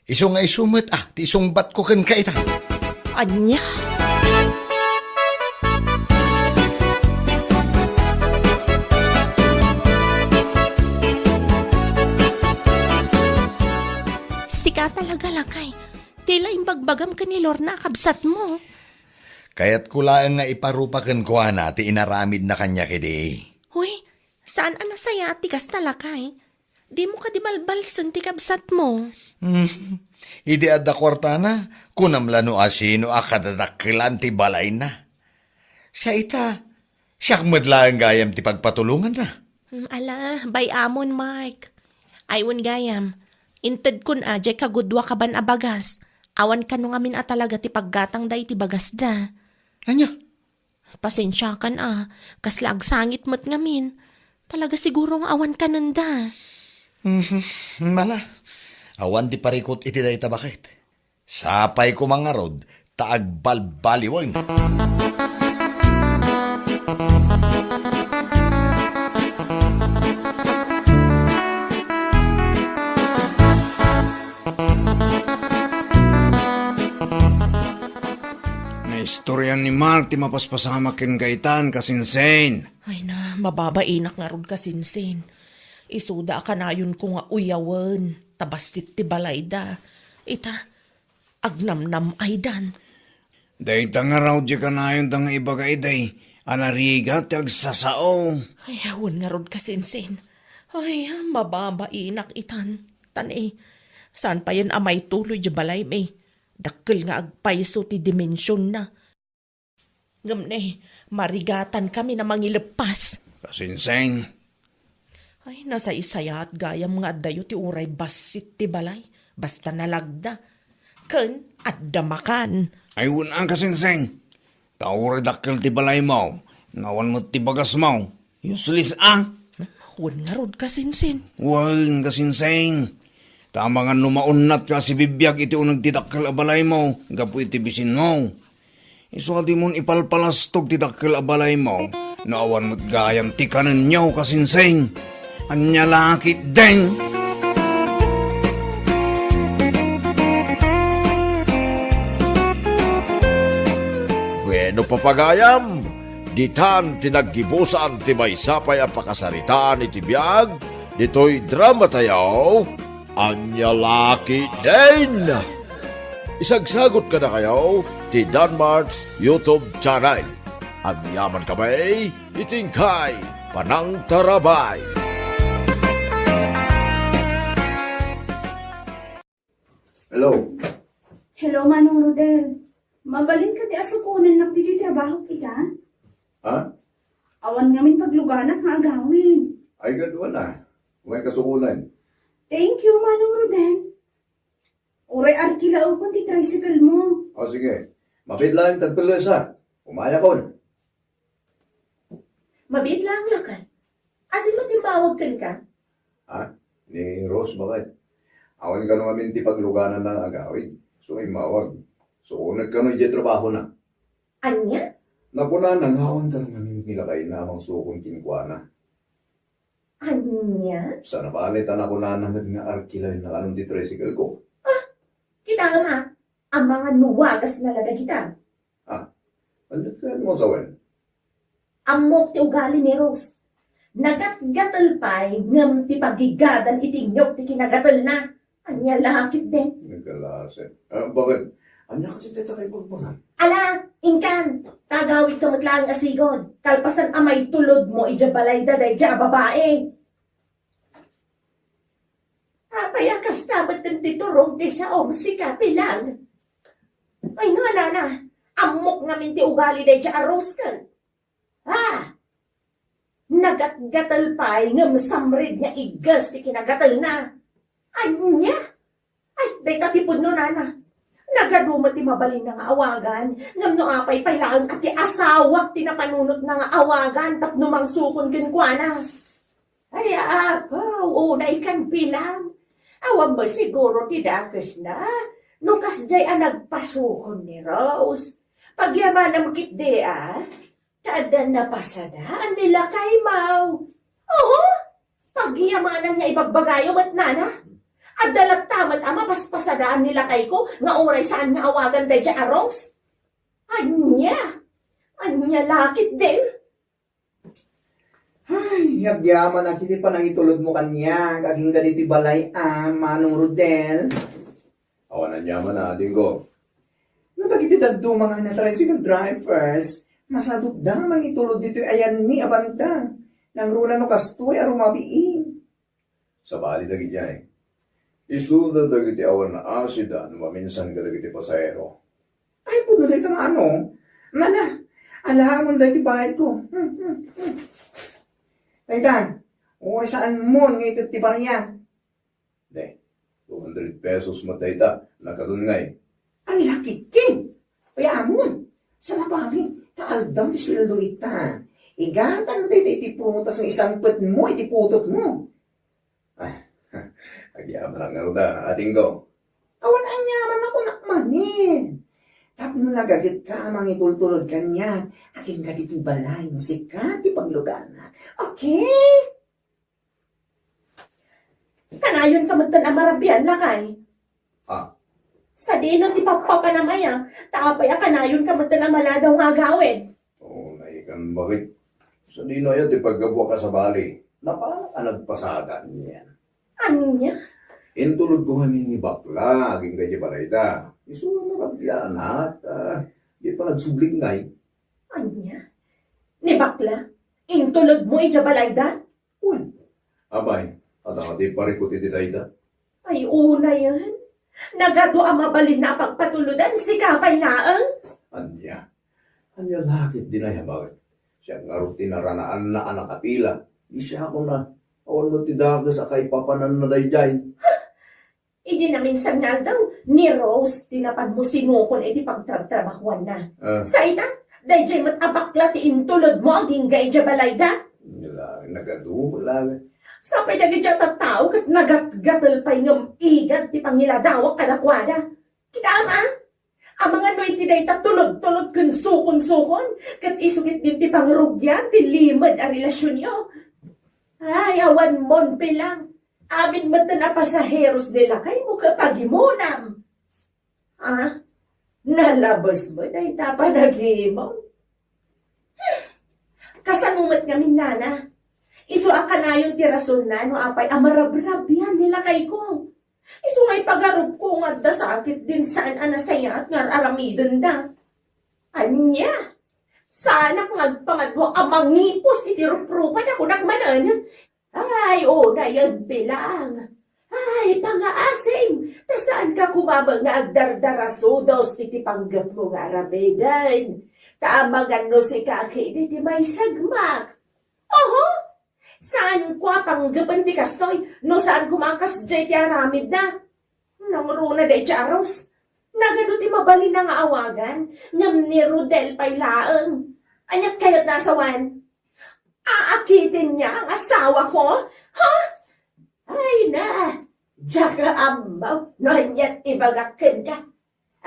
Isu nga isu met, ah, ti isungbatko kenka ita. Ania? Talaga, lakay. Ti la imbagbagam ken ni Lorna a kabsatmo. Kayatko laeng nga iparupa kenkuana ti inaramidna kaniak idi. Huy, saan a nasayaat ti kasta, lakay? Dimo kadi balbalsen ti kabsatmo? Hmm. Idi adda kuartana, kunam la no asino a kadadakkelan ti balayna. Siya ita, siak met laeng gayam ti pagpatulonganna. Hmm, ala, bay-amon, Mark. Ay, wen gayam, intedkon a diay kagudua kaban a bagas. Awan kano ngamin a talaga ti paggatangda iti bagasda. Ania? Pasensiakan a, kasla agsangit met ngamin. Talaga siguro nga awan kanenda. Mhm. Mala, awan ti parikut iti dayta baket. Sapay koma ngarud ta agbalbaliwen. Naistoryan ni Mark ti mapaspasamak ken Gaetan, kasinsin. Ay na, mababainak ngarud, kasinsin. Isuda a kanayonko nga uyawen, ta bassit ti balayda. Ita, agnamnam-aydan. Dayta ngarud diay kanayonda nga ibaga idi a narigat ti agsasao. Ay, awan ngarud, kasinsin. Ay, mababainak itan. Tan, eh, saan payen a maituloy diay balaymi? Dakkel nga agpayso ti dimensionna. Ngem ne, marigatankami a mangileppas. Kasinsin. Ay, nasaysayaat gayam nga addayo ti uray bassit ti balay, basta nalagda. Ken adda makan. Ay, wen a, kasinsin. Ta uray dakkel ti balaymo, no awan met ti bagasmo. Useless a. Wen ngarud, kasinsin. Wen, kasinsin. Ta amangan no maunnatka a sibibiag iti uneg ti dakkel a balaymo gapu iti bisinmo. Isu a dimon ipalpalastog ti dakkel a balaymo, no awan met gayam ti kanenyo, kasinsin. Ania la ketdin? Bueno, papagayam, ditan ti naggibusan ti maysa pay a pakasaritaan iti biag ditoy dramatayo, Ania la ketdin? Isagsagot kadakayo ti Danmart's YouTube channel. Agyaman kami iti inkay panangtarabay. Hello. Hello, Manong Rodel. Mabalin kadi a sukonennak ditoy trabahok ita? Ha? Awan ngamin pagluganak nga agawid. Ay, gad, wala. May kasukonan. Thank you, Manong Rodel. Uray arkilaekon ti tricycle mo. O, sige. Mabiit laeng tagpellesa. Umayakon. Mabiit laeng, lakay. Asino ti immawag kenka? Ha? Ni Rose, baket. Awan kano ngamin ti paglugananna nga agawid. So, immawag. So, unek kano idiay trabahona. Ania? Nakunana nga awan kano ngamin ti lakayna a mangsukon kenkuana. Ania? Saan a bale ta nakunana met nga arkilaenna kano ti tricycle ko. Ah! Kita nga ma, amangan no wagasna la dagita. Ah, ania ti kayatmo a sawen? Ammok ti ugali ni Rose. Nagatgatel pay ngem ti pagigadan iti inyok ti kinagatelna. Ania la ketdin? Nagkalaset. Ah, baket? Ania kasi dayta kaibagbagam? Ala, inkan, tagawidka met laeng a sigud. Kalpasan a maitulodmo idiay balayda daydiay a babai. Apay a kasta met ti turong ti saom, sika, Pilang? Ay, no, ala na. Ammok ngamin ti ugali daydiay a Rose ken. Ah! Nagatgatel pay ngem samred nga igges ti kinagatelna. Ania? Ay, dayta ti pudno, nana. Nagadu met ti mabalinna nga awagan, ngem no apay pay laeng a ti asawak ti napanunotna nga awagan tapno mangsukon kenkuana. Ay, apo, unay kan Pilang. Awan met siguro ti dakesna no kasdiay a nagpasukon ni Rose. Pagyamanam ketdi, a, ta adda napasadaan ni lakaymo. Oo, pagyamanam nga ibagbagayo met, nana. Adda latta met a mapaspasadaan ni lakayko nga uray saan nga awagan daydiay a Rose. Ania? Ania la ketdin? Ay, agyamanak iti panangitulodmo kaniak agingga ditoy balay a, Manong Rodel. Awan aniaman a, Dinggo. No dagiti dadduma nga tricycle drivers, masadutda nga mangitulod ditoy ayanmi a banda. Nangruna no kastoy a rumabiin. Sabali dagidiay. Isuda dagiti awan naasida no maminsan kadagiti pasahero. Ay, pudno dayta nga ano? Mala, alaamon dayta bayadko. Hmm, hmm, hmm. Dayta, uy, saan mon nga ited ti barya? De, two hundred pesos met dayta, nakadun ngay. Ay, lakit ken! Ay, amon! Salabarin, ta aldaw ti sueldo ita. Igatang mo dayta iti prutas nga isangpetmo iti putotmo. Ah, agyamanak ngarud a, Dinggo. Awan aniaman a kunak manen. Tapno nagagetka a mangitultulod kaniak, agingga ditoy balay no sika ti pagluganak. Okay? Kanayonka metten a marabian, lakay. Ah. Sadino ti pappapanam aya, ta apay a kanayonka metten a maladaw nga agawid? Oh, naikan bakit? Sadino aya ti paggabuak a sabali? Napalak a nagpasada niyan. Ania? Intulodko ngamin ni bakla, agingga idiay balayda. Isu a marabianak, ah, di pa nagsubling ngay. Ania? Ni bakla? Intulodmo idiay balayda? Wen, apay, adda ti parikut iti dayta? Ay, unayen. Nagadu a mabalinna a pagpatulodan, sika pay laeng. Ania? Ania la ketdin aya, bakit? Siak ngarud ti naranaanna a nakapila. Di siakon a, awan met ti dakes a kaipapananna daydiay. Idi naminsan nga aldaw, ni Rose ti napanmo sinukon iti pagtrabtrabahuanna. Ah. Sa ita, daydiay met a bakla ti intulodmo agingga idiay balayda. Nila, nagadu, wala. Sapay dagiti a tattao ket nagatgatel pay ngem igad ti pangiladawak kadakuada. Kitam a? Amangan no iti dayta tulod-tulod ken sukon-sukon, ket isu ketdin ti pangrugian ti limed a relasionyo. Ay, awan mon bilang. Amin metten a pasaheros ni lakaymo ket pagimonam. Ah, nalabes mo dayta panagimon. Kasano met ngamin, nana? Isu a kanayon ti rasonna no apay a marabrabian ni lakayko. Isu nga ipagarupko nga adda sakit din saan a nasayaat nga ar-aramidenda. Ania? Saanak nga agpangadua a mangipos iti ruprupan a kunak manen? Ay, unayen bilang. Ay, pangaasim, ta saanka koma nga agdardarasudos iti panggepmo nga aramiden. Ta amangan no sika ketdi ti maisagmak. Oho! Saanko a panggepen ti kastoy, no saan koma a kasdiay ti aramidna. Nangruna daydiay a Rose. Nagadu ti mabalinna nga awagan, ngem ni Rodel pay laeng. Aniat kayatna a sawen? Aakiten niya ang asawako? Ha? Ay na, diak ammo no aniat ibagak kenka.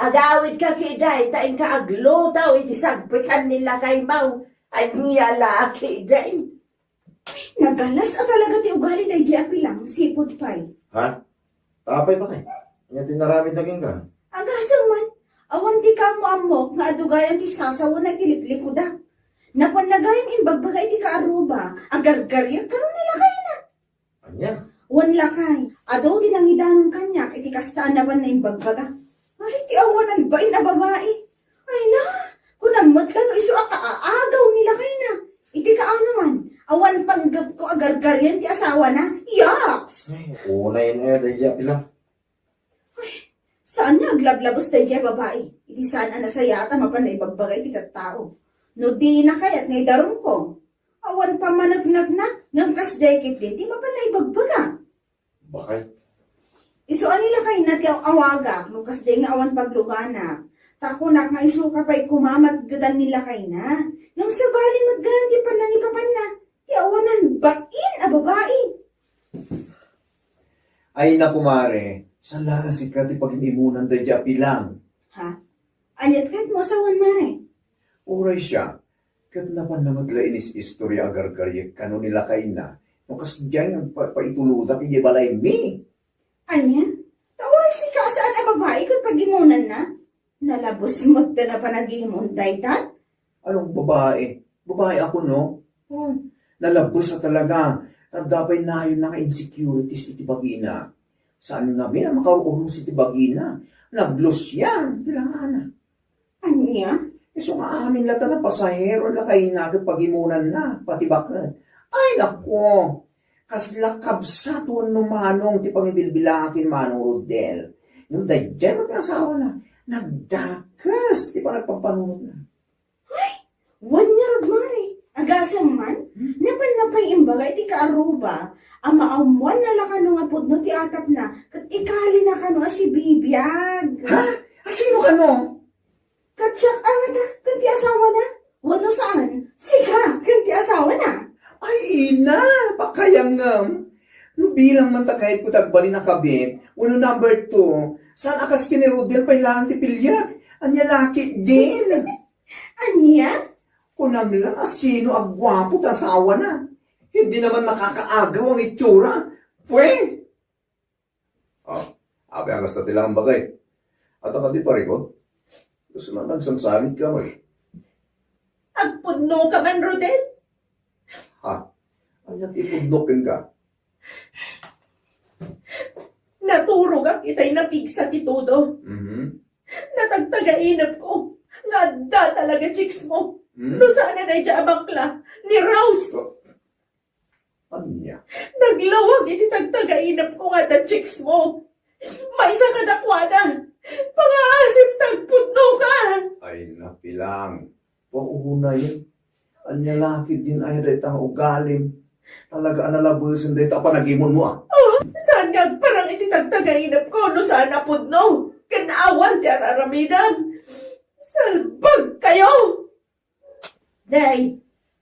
Agawidka ketdi ta inka aglutaw iti sagputan ni lakaymo. Ania la ketdi? Nagalas a talaga ti ugali daydiay a Pilang, sipud pay. Ha? Apay pay? Ania ti inaramidna kenka? Agasem man, awan ti kaammoammok nga adugayan ti sasawen iti liklikuda. Napanna gayam imbagbaga iti kaaruba, agargariek kano ni lakayna. Ania? Wen lakay, adu ti nangidanon kaniak iti kasta a napan naimbagbaga. Ay, ti awanan bain a babai. Ay na, kunam met la no isu a kaaagaw ni lakayna. Iti kaanoman, awan panggepko a gargarian ti asawana. Yaks! Ay, unayen aya daydiay a Pilang. Ay, saan nga aglablabes daydiay a babai? Iti saan a nasayaat a mapan naimbagbaga iti tattao. No dina kayat nga idarumko. Awan pammaneknekna, ngem kasdiay ketdin ti mapan naimbagbaga. Bakay? Isu a ni lakayna ti aw-awagak, no kasdiay nga awan pagluganak. Ta kunak nga isuka pay koma a matgedan ni lakayna. Ngem sabali met gayam ti pannangipapanna, ti awanan bain a babai. Ay na, kumare, saan la a sika ti pagim-imunan daydiay a Pilang? Ha? Aniat kayatmo a sawen, mare? Uray siak, ket napanna met la inis-istoria a gargariek kano ni lakayna, no kasdiay nga pa-, paitulodak idiay balaymi. Ania? Ta uray sika a saan a babai ket pagimonanna? Nalabes met ta napan nagimon dayta? Anong babae? Babae ako, no? Hmm. Nalabes a talaga. Adda pay nayon nga insecurities iti bagina. Saan ngamin a makaurus iti bagina? Naglusian ti langana. Ania? Isu nga amin latta a pasahero la kayna ket pagimonanna, pati baket. Ay, naku! Kasla kabsat wenno manong ti pangibilbilak ken Manong Rodel. Ngem daydiay met nga asawana, nagdakes ti panagpampanunotna. Ay, wen ngarud, Mare. Agasem man, hmm? Napan na pay imbaga iti kaaruba a maammoanna la kano nga pudno ti atapna ket ikalina kano a sibibiag. Ha? A sino kano? Ket siak a ngata ken ti asawana? Wenno saan, sika ken ti asawana? Ay, ina, pakayangem. No bilang man ta kayatko ti agbalin a kabit, wenno number two, saan a kas ken ni Rodel pay laeng ti piliek? Ania la ketdin? Ania? Kunam la a sino a guapo ti asawana. Hindi naman nakakaagaw ang itsura. Pwe! Ah, apay a kasta ti laeng bagay. Adda kadi parikut? Kasla nagsangsangit ka, Mare. Agpudno ka man, Rodel? Ha? Ania ti pudnok kenka? Naturogak itay napigsa ti todo. Mhm. Natagtagainepko nga adda talaga chicks mo. Hmm? No saan a daydiay a bakla, ni Rose. Oh. Ania? Naglawag iti tagtagainepko nga adda chicks mo. Maysa kadakuada. Pangaasip ta agpudno ka. Ay, napilang. Paunay. Ania la ketdin aya dayta nga ugalim? Talaga a nalabesen dayta a panagimonmo, a. Oh, saan nga agparang iti tagtagainepko no saan a pudno ken awan ti ar-aramidem? Salbag kayo! Day,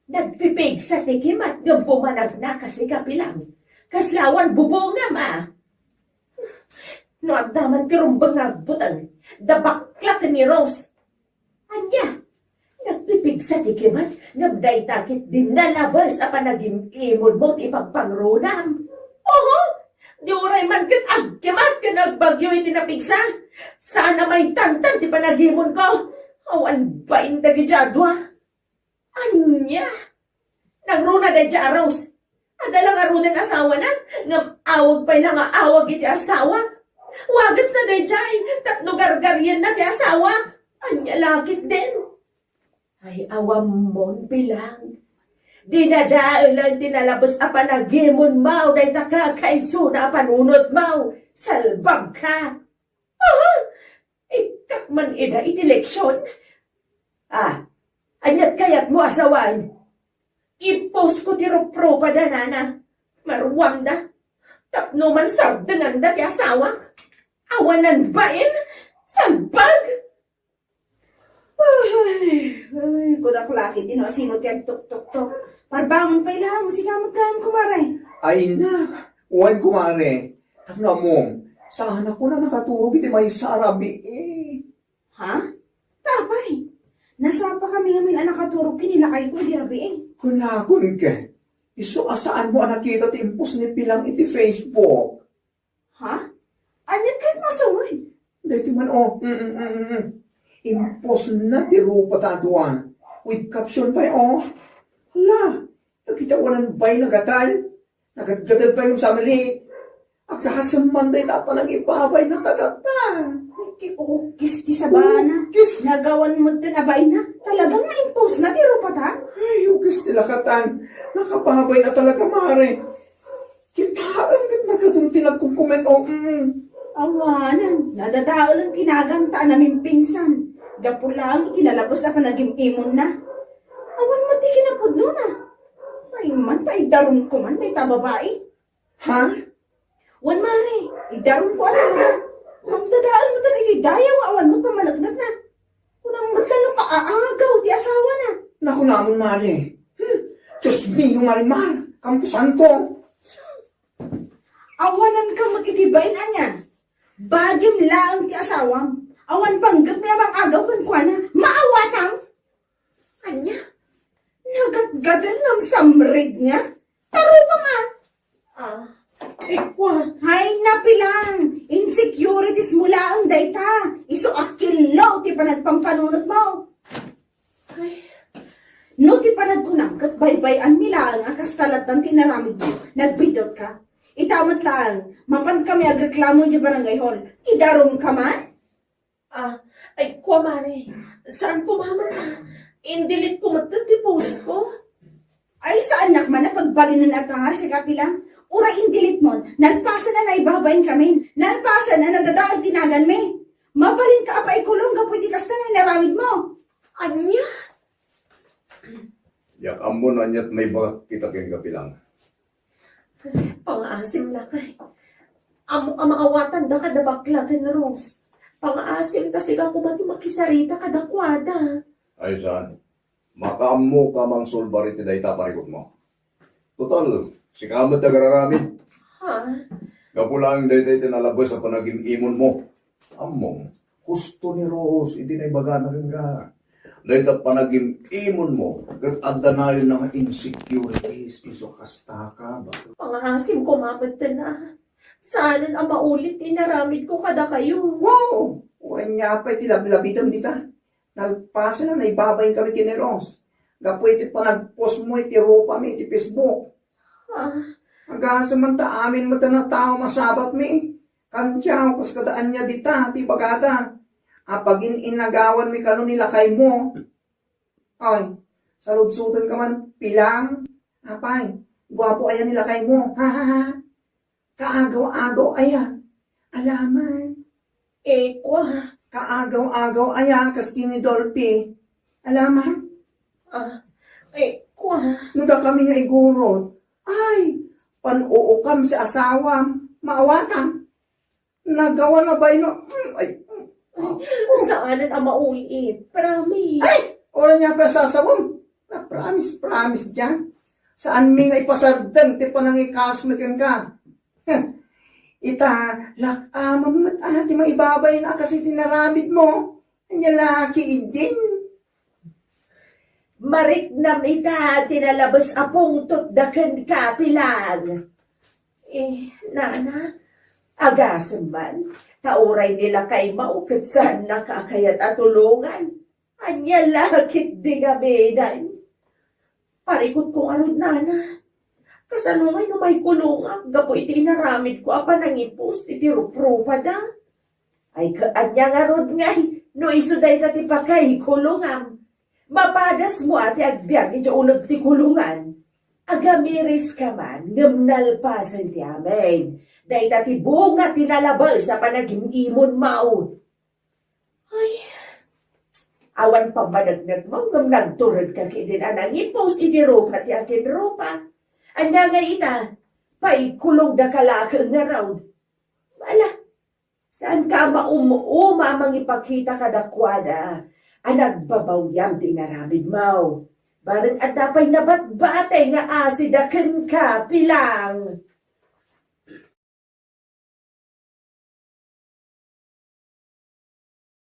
nagpipigsa ti kimat ngem bumanagna kasi kapilang. Kasla awan bubongam, a. No adda man ti rumbeng nga agbuteng, da bakla ken ni Rose. Ania? Nagpipigsa ti kimat, ngem dayta ketdin nalabes a panagim-imonmo ti ipagpangrunam. Oho! Di uray man ket agkimat ken agbagyo iti napigsa. Saan a maitantan ti panagimonko. Awan bain dagiti a dua. Ania? Nangruna daydiay a Rose. Adda la ngaruden asawana, ngem awag pay la nga awag iti asawak. Wagasna daydiay, tapno gargarienna ti asawak. Ania la ketdin? Ay, awammon, Pilang. Dinadaelen ti nalabes a panagimonmo dayta kakaisuna a panunotmo. Salbag ka! Aha! Ikkak man ida iti leksion? Ah, aniat kayatmo a sawen? I-post ko ti ruprupa da nana. Maruamda. Tapno man sardenganda ti asawak. Awanan bain. Salbag! Ay, ay, kunak lakit, ino asino ti agtuktuktok. Parbangon pay lang, sika met gayam, kumare. Ay na, wen, kumare. Tapno ammom, saan a kuna nakaturog iti maysa a rabii. Ha? Apay? Nasapa kami ngamin a nakaturog ken ni lakayko idi rabii. Kunakon ket, isu a saanmo a nakita ti impos ni Pilang iti Facebook. Ha? Ania ket masawen? Daytoy man, oh. Mm, mm, mm, mm. Impos na ti rupa ta a dua. With caption pay, oh. Hala, dagiti awanan bain a gatal. Nagadgadal pay ngem sa malit. Agasem man dayta a panangibabayna kadakuada. Ti ukis ti sabana. Ukis. Nagawan met ti abayna. Talaga nga impos na ti rupa ta? Ay, ukis ti lakatan. Nakababay na talaga, mare. Kitaem ket nakadun ti nagkomkomento, mm. Awanen, nadadaelen ti naganta a namimpinsan. Gapu laeng iti nalabes a panagim-imonna. Awan met ti kinapudnona. Ay man ta idarumko man dayta a babai. Ha? Wen, mare, idarumko a talaga. Magdadael metten iti dayaw nga awan met pammaneknekna. Kunam met la no kaagaw ti asawana. Nakunamon, mare. Hmm. Dios mio, Marimar, kamposanto. Awananka met iti bain anian. Bagim laeng ti asawam. Awan panggepmi a mang-agaw kenkuana. Maawatang! Ania? Nagatgatel ngem samrigna? Tarupam a! Ah, ikua. Hay, napilang! Insecurities mo laeng dayta. Isu a killo ti panagpampanunotmo. Ay, no ti panagkunam ket baybay-anmi laeng a kasta lattan ti inaramidmo, nagbiddut ka. Ita met laeng, mapan kami agreklamo idiay barangay hall. Idarumka man? Ah, ay, kua, Mare. Saan ko, Mama? In-delete ko met ti post ko. Ay, saannak man a pagbalinen a tanga, sika, Pilang. Uray in-delete mon, nalpasen a naibabain kami. Nalpasen a nadadael ti naganmi. Mabalinka a paikulong gapu iti kasta nga inaramidmo. Ania? Diak ammo no aniat maibagak ita kenka, Pilang. Pangaasim, lakay. Ammok a maawatandaka kada bakla ken Rose. Pangaasim ta sika koma ti makisarita kadakuada. Ay, saan? Makaammoka a mangsulbar iti dayta a parikutmo. Total, sika met ti agraramid. Ha? Gapu laeng dayta iti nalabes a panagim-imonmo. Ammom, husto ni Rose iti naibagana kenka. Dayta panagim-imonmo ket adda nayonna nga insecurities isu a kastaka. Pangaasim koma metten a. Saanen a maulit ti inaramidko kadakayo. Wow! Wen, ania pay ti lablabitem dita? Nalpasen a naibabain kami ken ni Rose gapu iti panagpostmo iti rupami iti Facebook. Ah. Agasem man ta amin met a tao masabatmi. Kantiaw, kas kada ania dita ti ibagada. Apagin-inagawanmi kano ni lakaymo. Ay, saludsodenka man, Pilang. Apay, guapo aya ni lakaymo. Ha, ha, ha. Kaagaw-agaw aya. Alaman. Eh, kua. Kaagaw-agaw aya kas ken ni Dolphy. Alaman? Ah, eh, kua. No dakami nga igurot, ay, pan-uukam ti asawam. Maawatam. Nagawa na bayno. Mm, ay, mm. Ay, saanen a maulit. Promise. Ay! Uray ania pay a sasawem. Na promise, promise diay. Saanmi nga ipasardeng ti panangikasmi kenka. Ita, lak-amem met a ti maibabain a kas iti inaramidmo. Ania la ketdin? Mariknam ita ti nalabes a pungtotda kenka, Pilang. Eh, nana, agasem man, ta uray ni lakaymo ket saannaka a kayat a tulongan. Ania la ketdi nga binan? Parikutko ngarud, nana. Kasano ngay no maikulongak gapu iti inaramidko a panangipost iti ruprupada? Ay, ka-, ania ngarud ngay no isu dayta ti pakaikulongam? Mapadasmo a ti agbiag iti uneg ti kulongan. Agamiriska man, ngem nalpasen ti amin. Dayta ti bunga ti nalabes a panagim-imonmo. Ay, awan pammaneknekmo, ngem nagturedka ketdin a nangipost iti rupa ti akinrupa. Ania ngay ita? Paikulongdaka laeng ngarud. Ala, saanka a maum-uma a mangipakita kadakuada a nagbabawiam ti inaramidmo. Bareng adda pay nabatbatay nga asida kenka, Pilang.